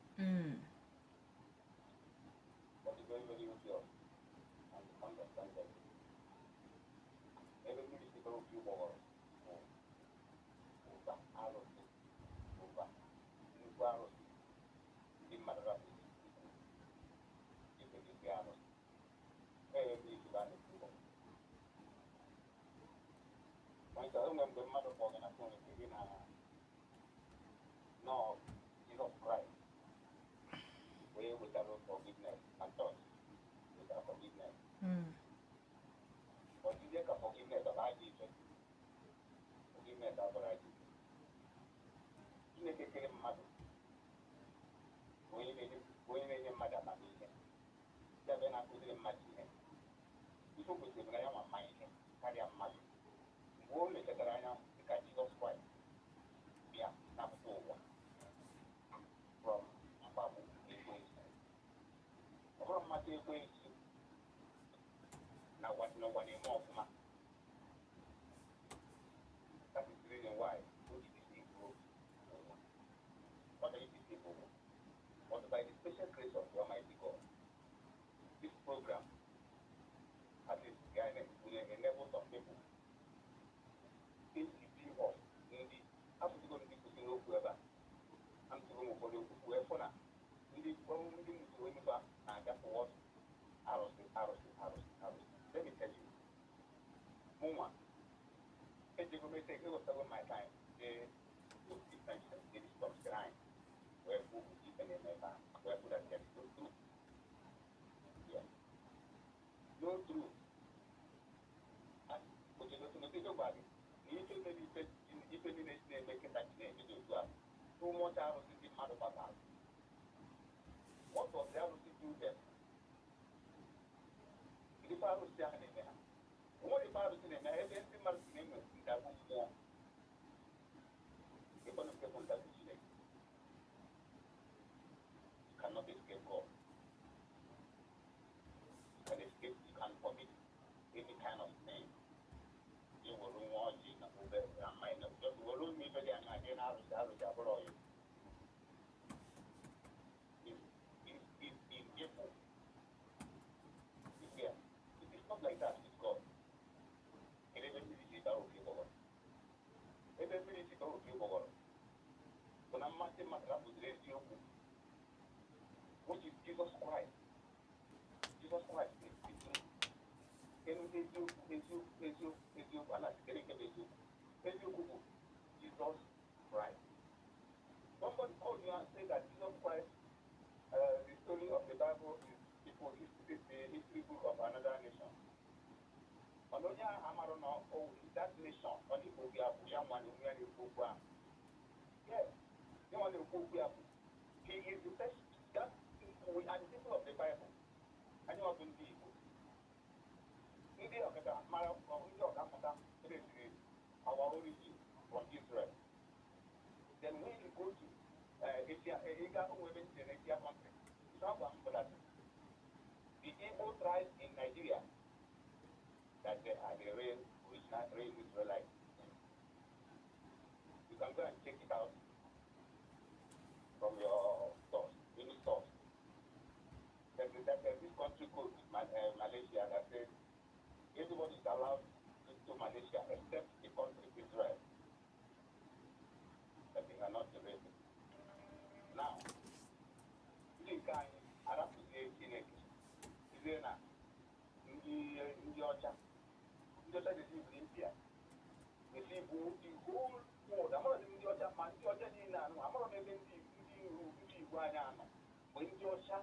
Ọ dị very, very obvious and understandable. Ebe mmiri si baa opi ụgbọgụrụ bụ ụba arụsị, ụba nnukwu arụsị ndị mmadụ rapụrụ ikwu ekpegide arụsị. Ebe mmiri si baa n'opi ụgbọgụrụ. Maka o nwere mgbe mmadụ kpọrọ gị na phone sị gị na nọọ Jizọs Kraịst wee wetara forgiveness na chọọchị, wetara forgiveness. Ọ dịzie ka forgiveness ọ bụ ajọ ife. Forgiveness abụrụ ajọ ife. Na-akụziri mmadụ ihe, ife o kwesịrị bụ na ya nwa mma ihe karịa mmadụ. Mgbe o mechatara anya dịka Jizọs Kraịst bịa napụta ụwa from mkpagbu nke ekwensu, ọ bụrụ mmasị ekwensu na ụwa n'ụwa na-eme ọfụma. That is the reason why o ji deceive ụwa. Ọ chọrọ ideceive ụwa, but by the special grace of the Almighty God, this program at least will enable some people iji of ndị afụzigo, ndị kwụsịrị okwu ebe a. Amụsịgo m ụfọdụ okwu wee fụ na ndị musoro emefa na-aga towards arụsị, arụsị, arụsị, arụsị. Let me tell you, mụnwa ejego m ete ewepụtago my time jee to different some shrine wee fụ ụdị ife na-eme ebe a, wee fụ that there is no truth. Yeah. No truth. Ototo gwa gị na ife mere, ife niile na-eme kịta ji na-ebido otu a, too much arụsị ndị mmadụ gbasara. What does the arụsị do them? Ndị ife arụsị ahụ na-eme ha, o nwere ife arụsị na-eme ha. Ebe ndị mmadụ si na-enwe ndagbu mmụọ, ịkwanụ nke bụ ndagbu Chineke. You cannot escape God. You can escape, you can commit any kind of sin. You were nwa ọjị na ube na mmanya, just were ụmụ ife dị anya jee na arụsị, arụsị abụrụ ọyụ. Is evil. Yeah. It is not like that with God. Kedu ebe mmiri si bara opi ụgbọgọrọ? Ebe mmiri si bara opi ụgbọgọrọ bụ na mmasị mmadụ rapụziri eziokwu, which is Jesus Christ. Jesus Christ is the truth. Enu eziokwu, eziokwu, eziokwu, eziokwu a na-asị, kedu nke bụ eziokwu? Eziokwu bụ Jesus Christ. Somebody called you and say that Jesus Christ, the story of the Bible is people history, the history book of another nation. Mana onye ahụ amarụ na that nation ọ dịka obi abụ ya nwa na onwe ya na-ekwu okwu ahụ. Yes, ya nwa na-ekwu okwu ya bụ he is the best that we are the people of the Bible. Anyị ọ bụ ndị Igbo. Ndị ọkacha mara, ndị ọka mmụta traced our origin from Israel. Then when you go to Asia, ịga onwe ebe ndị na Asia country, it's not one but that the Igbo tribe in Nigeria, that they are the real original, real Israelites. You can go and check it out from your source, any source. There's this country called Malaysia that says everybody is allowed into Malaysia except the country Israel. That they are not the real people. Now, ndị nke anyị arapụzie Chineke, sizie na ndị ọcha, ndị ọcha deceive India, deceive the whole world. Amara m ndị ọcha, ma ndị ọcha niile anụ, amara m ebe ndị Igbo anyị anọ mgbe ndị ọcha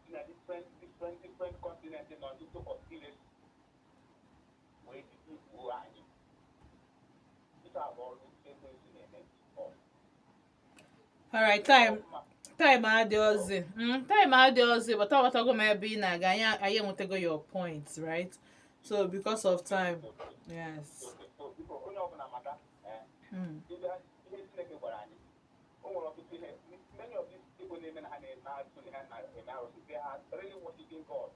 si na different, different, different continent nọ into conspiracy wee deceive anyị. Ife a bụ ọrụ ekwensu na-eme ọ. Alright, time adịghịzi. Time adịghịzi, but aghọtago m ebe ị na-aga. Anyị enwetago your point, right? So because of time, yes. Okay, so biko, onye ọbụla maka ibe ihe Chineke gwara anyị, o nwere ọtụtụ ihe. Many of these people na-eme na ha na-eme asụ na ha na-eme arụsị, they are really worshiping God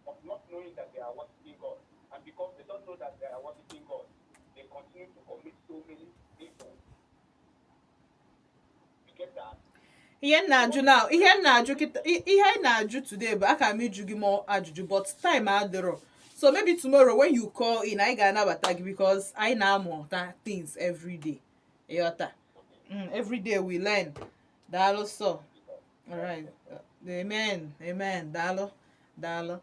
but not knowing that they are worshiping God, and because they don't know that they are worshiping God, they continue to commit so many evil. You get that? Ihe m na-ajụ now, ihe m na-ajụ kịta, ihe anyị na-ajụ today bụ aka m ịjụ gị more ajụjụ, but time adịrọ. So maybe tomorrow when you call in, anyị ga-anabata gị because anyị na-amụta things every day. Ịghọta? Every day we learn. Daalụ so. Alright. Amen. Amen. Daalụ. Daalụ.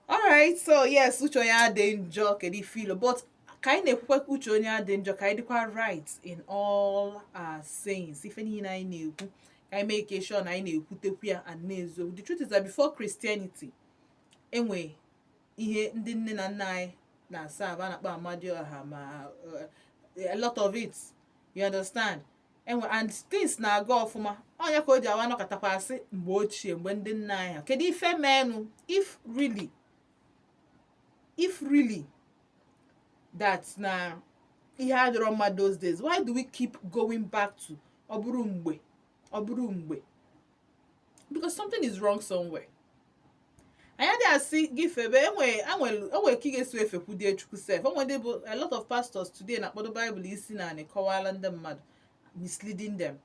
Alright, so yes, uche onye adị njọ, kedu ife ilo? But ka anyị na-ekwukwa uche onye adị njọ, ka anyị dịkwa right in all our sayings. Ife niile anyị na-ekwu, ka anyị make sure na anyị na-ekwutekwu ya and na-eziokwu. The truth is that before Christianity, enwe ihe ndị nne na nna anyị na-asa a na-akpọ Amadioha, ma a lot of it, you understand? Enwe and things na-aga ọfụma. Ọnya ka o ji awa nọkọtakwa asị mgbe ochie, mgbe ndị nna anyị ha, kedu ife menụ? If really If really that na ihe adịrọ mma those days, why do we keep going back to ọ bụrụ mgbe, ọ bụrụ mgbe? Because something is wrong somewhere. Anyị adịghị asị gị febe enwe enwe ka ị ga-esi efekwudie Chukwu sef. Onwe ndị bụ a lot of pastors today na-akpọdo Baịbụl isi na anị kọwala ndị mmadụ, misleading them.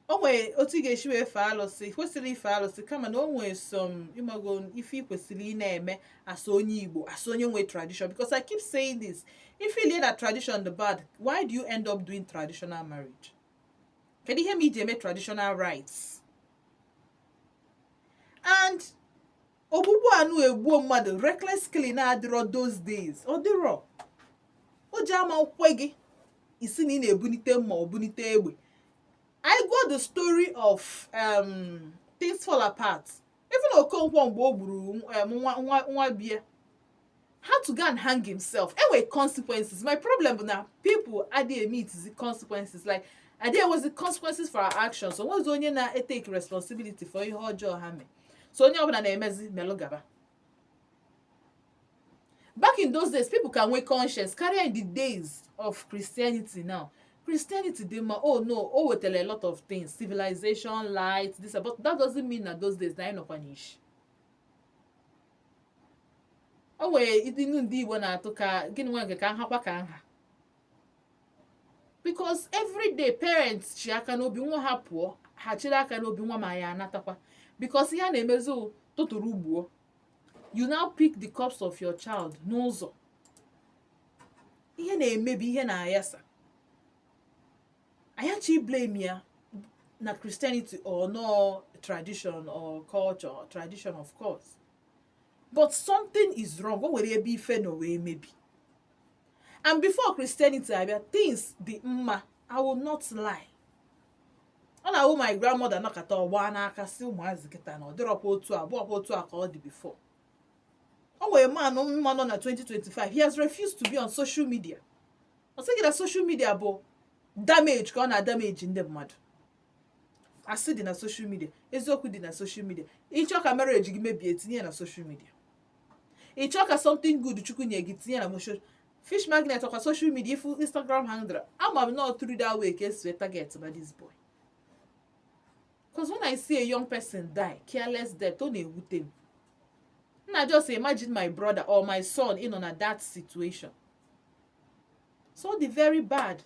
O nwere otu ị ga-esi wee fee alụsị, kwesịrị ife alụsị, kama na o nwere some, ịmago, ife ị kwesịrị ị na-eme as onye Igbo, as onye nwe tradition. Because I keep saying this, if you that tradition the bad, why do you end up doing traditional marriage? Kedu ihe ma iji eme traditional rites and ogbugbu anụ egbuo mmadụ, reckless killing na-adịrọ those days? Ọ dịrọ. O ji ama nkwe gị isi na ị na-ebunite mma, ọ bunite egbe. I got the story of Things Fall Apart. Even Okonkwo, mgbe o gburu nwa bie, had to go and hang himself. Enwere consequences. My problem bụ na people adịghị meet the consequences, like adịghị enwezi consequences for our actions. Onwezi onye na-etake responsibility for ihe ọjọọ ha mee, so onye ọbụla na-emezi melụ gaba. Back in those days, people can nwee conscience karịa in the days of Christianity. Now Christianity dị mma. Oh no, o wetara a lot of things, civilization, light, this, but that doesn't mean na those days na anyị nọkwa n'ishi. O nwere inu ndị Igbo na-atụ ka gịnị nwa nke ka nhakwa ka nha, because every day parents chi aka n'obi nwa ha pụọ, ha chịrị aka n'obi nwa ma ya anatakwa, because ihe a na-emezi tụtụrụ gbuo. You now pick the corpse of your child n'ụzọ. Ihe na-emebi, ihe na-ayasa. Anyị blame ya na Christianity or no tradition or culture or tradition, of course, but something is wrong. O nwere ebe ife nọ wee mebi. And before Christianity abịa, things dị mma. I will not lie, ọ na-awụ my grandmother nọkọta ọgba n'aka si ụmụazị kịta na ọ dịrọkwa otu a, abụọkwa otu a ka ọ dị before. O nwere man mma nọ na 2025, he has refused to be on social media. Ọ sị gị na social media bụ damage, ka ọ na-adamage ndị mmadụ. Asị dị na social media, eziokwu dị na social media. Ịchọ ka marriage gị mebie, tinye ya na social media. Ịchọ ka something good Chukwu nye gị, tinye na motion fish magnet ọkwa social media. Ifu Instagram handle ama m not through that way ka esi wee target na this boy, because when I see a young person die careless death, ọ na-ewute m. Nna, just imagine my brother or my son ịnọ na that situation. So ọ dị very bad,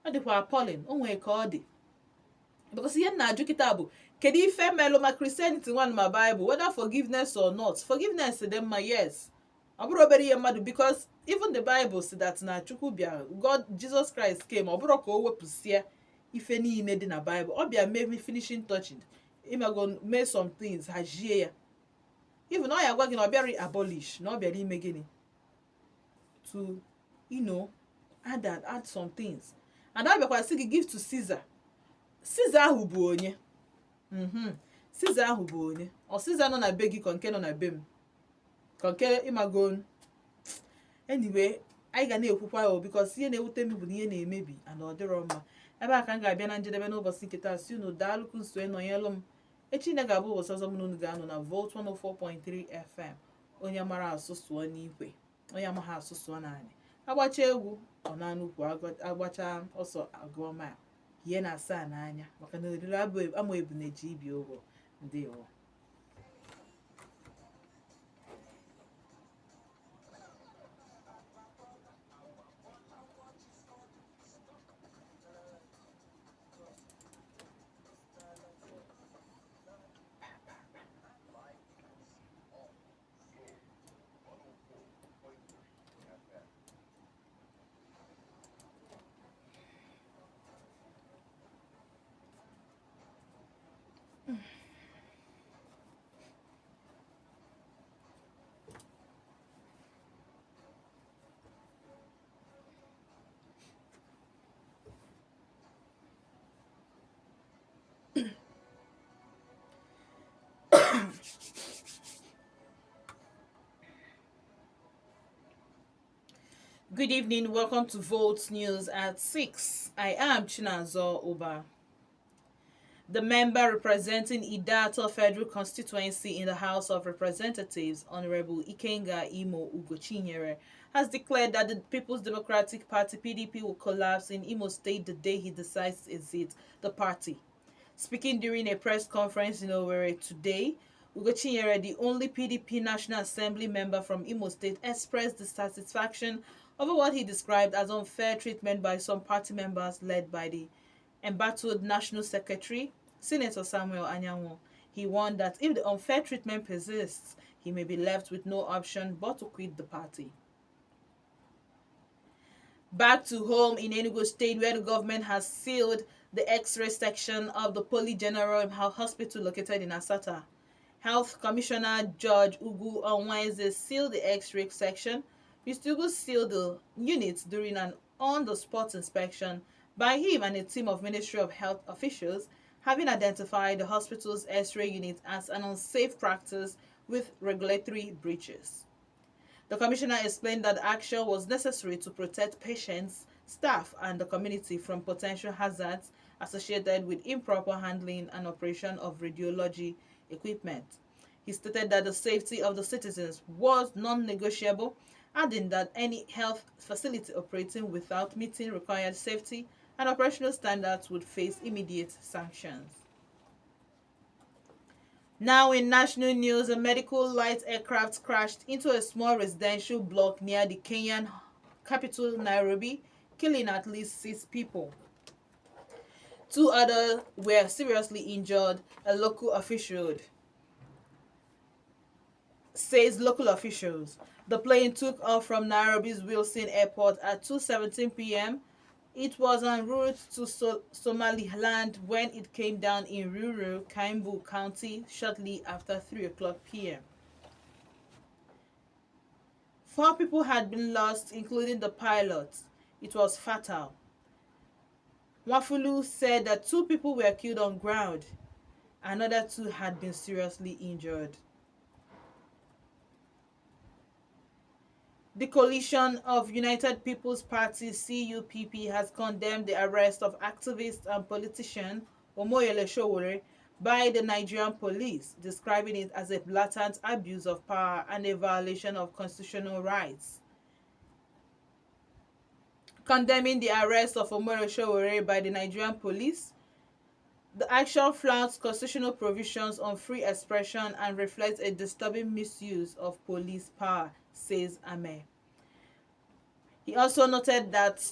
ọ dịkwa appalling. O nwere ka ọ dị, because ihe m na-ajụ kịta bụ, kedu ife melụ ma Christianity nwan ma Bible, whether forgiveness or not forgiveness dị mma? Yes, ọ bụrụ obere ihe mmadụ, because even the Bible si that na Chukwu bịa, God, Jesus Christ came, ọ bụrụ ka o wepụsịa ife niile dị na Bible, ọ bịa mee finishing touching, ịmago, mee some things, hazie ya. Even ọ ya gwa gị na ọ bịara abolish, na ọ bịara ime gịnị, to add some things. And ọ bịakwara sị gị give to Caesar. Caesar ahụ bụ onye? Caesar ahụ bụ onye? Ọ Caesar nọ na be gị, ka nke nọ na be m, ka nke, ịmago? Anyway, anyị ga na-ekwukwa ya o, because ihe na-ewute m bụ na ihe na-emebi and ọ dịrọ mma. Ebe a ka m ga-abịa na njedebe n'ụbọchị nke taa. Si unu daalụkwu nso nọnyelụ m. Echi na ga-abụ ụbọchị ọzọ mụ na unu ga-anọ na Volt 104.3 FM. Onye mara asụ sụọ n'ikwe, onye amaghị asụ sụọ naanị. Agbacha egwu ọ na ukwu, agbacha ọsọ agụọ mile ihe na asaa n'anya, maka na oriri ama ebune ji ibi ụgwọ. Ndewo. Good evening. Welcome to Volt News at 6. I am Chinazo Oba. The member representing Ideato Federal Constituency in the House of Representatives, Honorable Ikenga Imo Ugochinyere, has declared that the People's Democratic Party (PDP) will collapse in Imo State the day he decides to exit the party. Speaking during a press conference in Owerri today, Ugochinyere, the only PDP National Assembly member from Imo State, expressed dissatisfaction over what he described as unfair treatment by some party members led by the embattled National Secretary, Senator Samuel Anyanwu. He warned that if the unfair treatment persists, he may be left with no option but to quit the party. Back to home in Enugu State, where the government has sealed the X-ray section of the Poly General Hospital located in Asata. Health Commissioner George Ugu on Wednesday sealed the X-ray section. Mr. Ugu sealed the unit during an on-the-spot inspection by him and a team of Ministry of Health officials, having identified the hospital's X-ray unit as an unsafe practice with regulatory breaches. The commissioner explained that action was necessary to protect patients, staff, and the community from potential hazards associated with improper handling and operation of radiology equipment. He stated that the safety of the citizens was non-negotiable, adding that any health facility operating without meeting required safety and operational standards would face immediate sanctions. Now in national news, a medical light aircraft crashed into a small residential block near the Kenyan capital Nairobi, killing at least 6 people. 2 others were seriously injured, a local official says local officials. The plane took off from Nairobi's Wilson Airport at 2:17 p.m. It was en route to Somaliland when it came down in Ruiru, Kiambu County, shortly after 3 o'clock p.m. 4 people had been lost, including the pilot. It was fatal. Wafulu said that 2 people were killed on ground. Another 2 had been seriously injured. The coalition of United People's Party (CUPP) has condemned the arrest of activist and politician Omoyele Sowore by the Nigerian police, describing it as a blatant abuse of power and a violation of constitutional rights. Condemning the arrest of Omoyele Sowore by the Nigerian police, the action flouts constitutional provisions on free expression and reflects a disturbing misuse of police power, says Ameh. He also noted that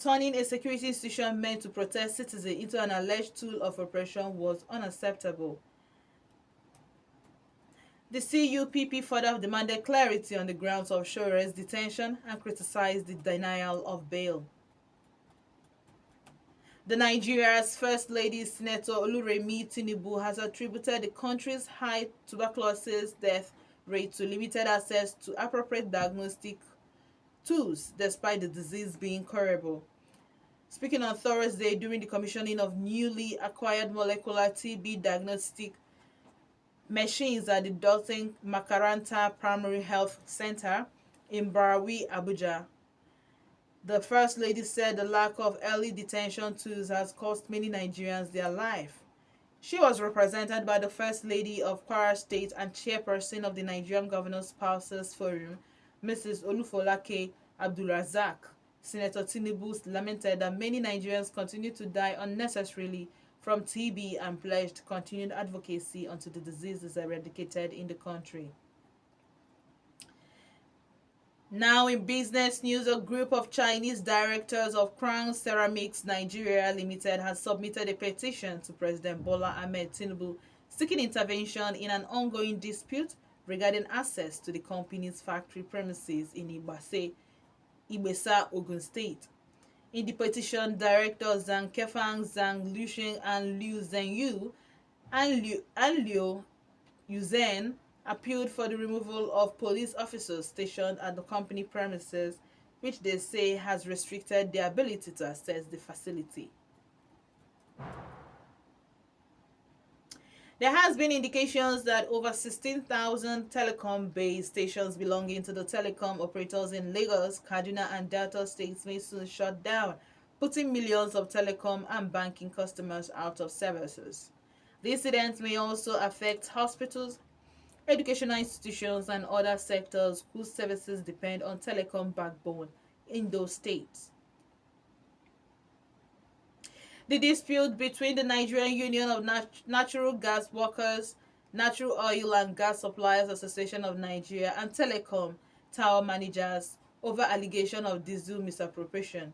turning a security institution meant to protect citizens into an alleged tool of oppression was unacceptable. The CUPP further demanded clarity on the grounds of Sowore's detention and criticized the denial of bail. The Nigeria's First Lady, Senator Oluremi Tinubu, has attributed the country's high tuberculosis death rate to limited access to appropriate diagnostic tools, despite the disease being curable. Speaking on Thursday during the commissioning of newly acquired molecular TB diagnostic machines at the Dothan Makaranta Primary Health Center in Barawe, Abuja, the First Lady said the lack of early detection tools has cost many Nigerians their life. She was represented by the First Lady of Kwara State and chairperson of the Nigerian Governors Spouses Forum, Mrs. Olufolake Abdulrazak. Senator Tinubu lamented that many Nigerians continue to die unnecessarily from TB and pledged continued advocacy until the disease is eradicated in the country. Now in business news, a group of Chinese directors of Crown Ceramics Nigeria Limited has submitted a petition to President Bola Ahmed Tinubu seeking intervention in an ongoing dispute regarding access to the company's factory premises in Igbesa, Ogun State. In the petition, directors Zhang Kefang, Zhang Lusheng, and Liu Zhenyu and Liu Yuzhen appealed for the removal of police officers stationed at the company premises, which they say has restricted their ability to access the facility. There has been indications that over 16,000 telecom-based stations belonging to the telecom operators in Lagos, Kaduna, and Delta states may soon shut down putting millions of telecom and banking customers out of services. The incident may also affect hospitals, educational institutions, and other sectors whose services depend on telecom backbone in those states. The dispute between the Nigerian Union of Natural Gas Workers, Natural Oil and Gas Suppliers Association of Nigeria, and Telecom Tower Managers over allegation of diesel misappropriation.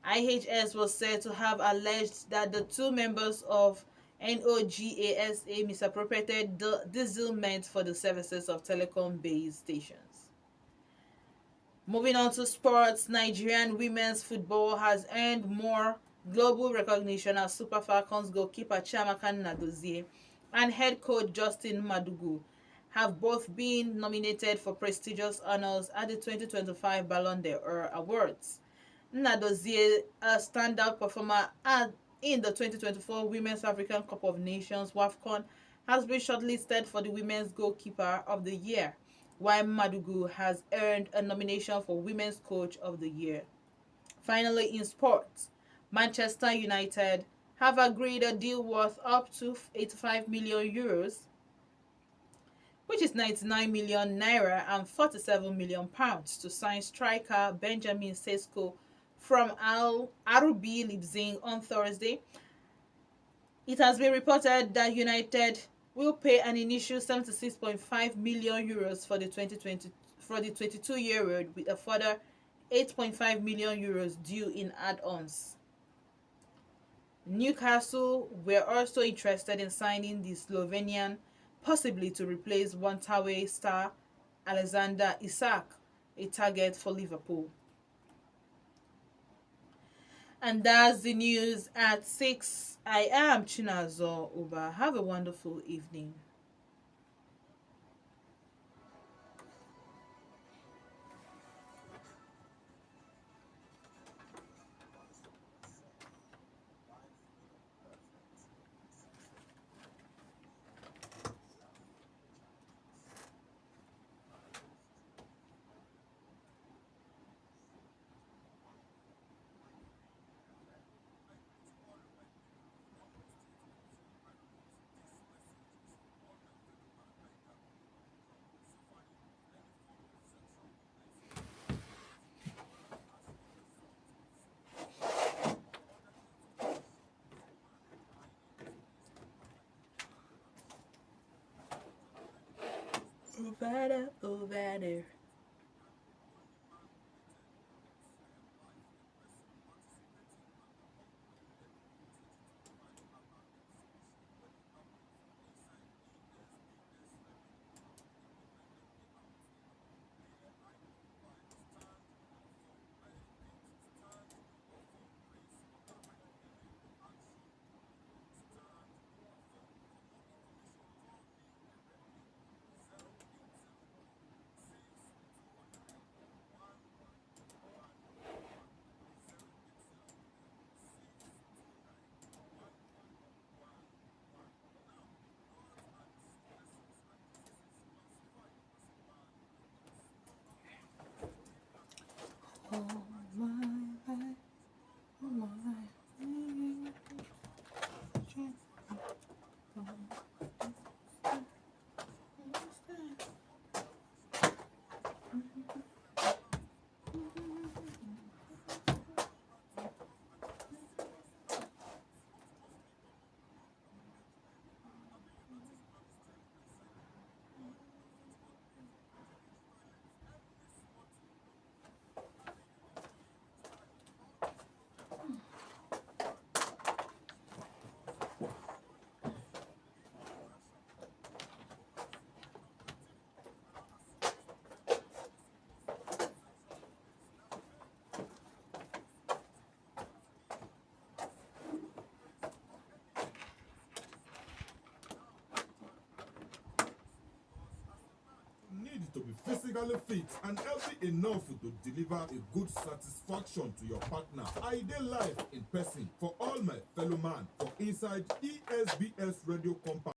IHS was said to have alleged that the two members of NOGASA misappropriated the diesel meant for the services of telecom base stations. Moving on to sports, Nigerian women's football has earned more global recognition as Super Falcons goalkeeper Chiamaka Nnadozie and head coach Justin Madugu have both been nominated for prestigious honors at the 2025 Ballon d'Or Awards. Nnadozie, a standout performer in the 2024 Women's African Cup of Nations WAFCON, has been shortlisted for the Women's Goalkeeper of the Year, while Madugu has earned a nomination for Women's Coach of the Year. Finally, in sports, Manchester United have agreed a deal worth up to 85 million euros, which is 99 million naira and 47 million pounds, to sign striker Benjamin Sesko from Al RB Leipzig on Thursday. It has been reported that United will pay an initial 76.5 million euros for the 2020 for the 22-year-old, with a further 8.5 million euros due in add-ons. Newcastle were also interested in signing the Slovenian, possibly to replace one-way star Alexander Isak, a target for Liverpool. And that's the news at 6. I am Chinazo Uba. Have a wonderful evening. Over over there. All my life, all my life. Need to be physically fit and healthy enough to deliver a good satisfaction to your partner. I dey live in person for all my fellow man for inside ESBS Radio compound.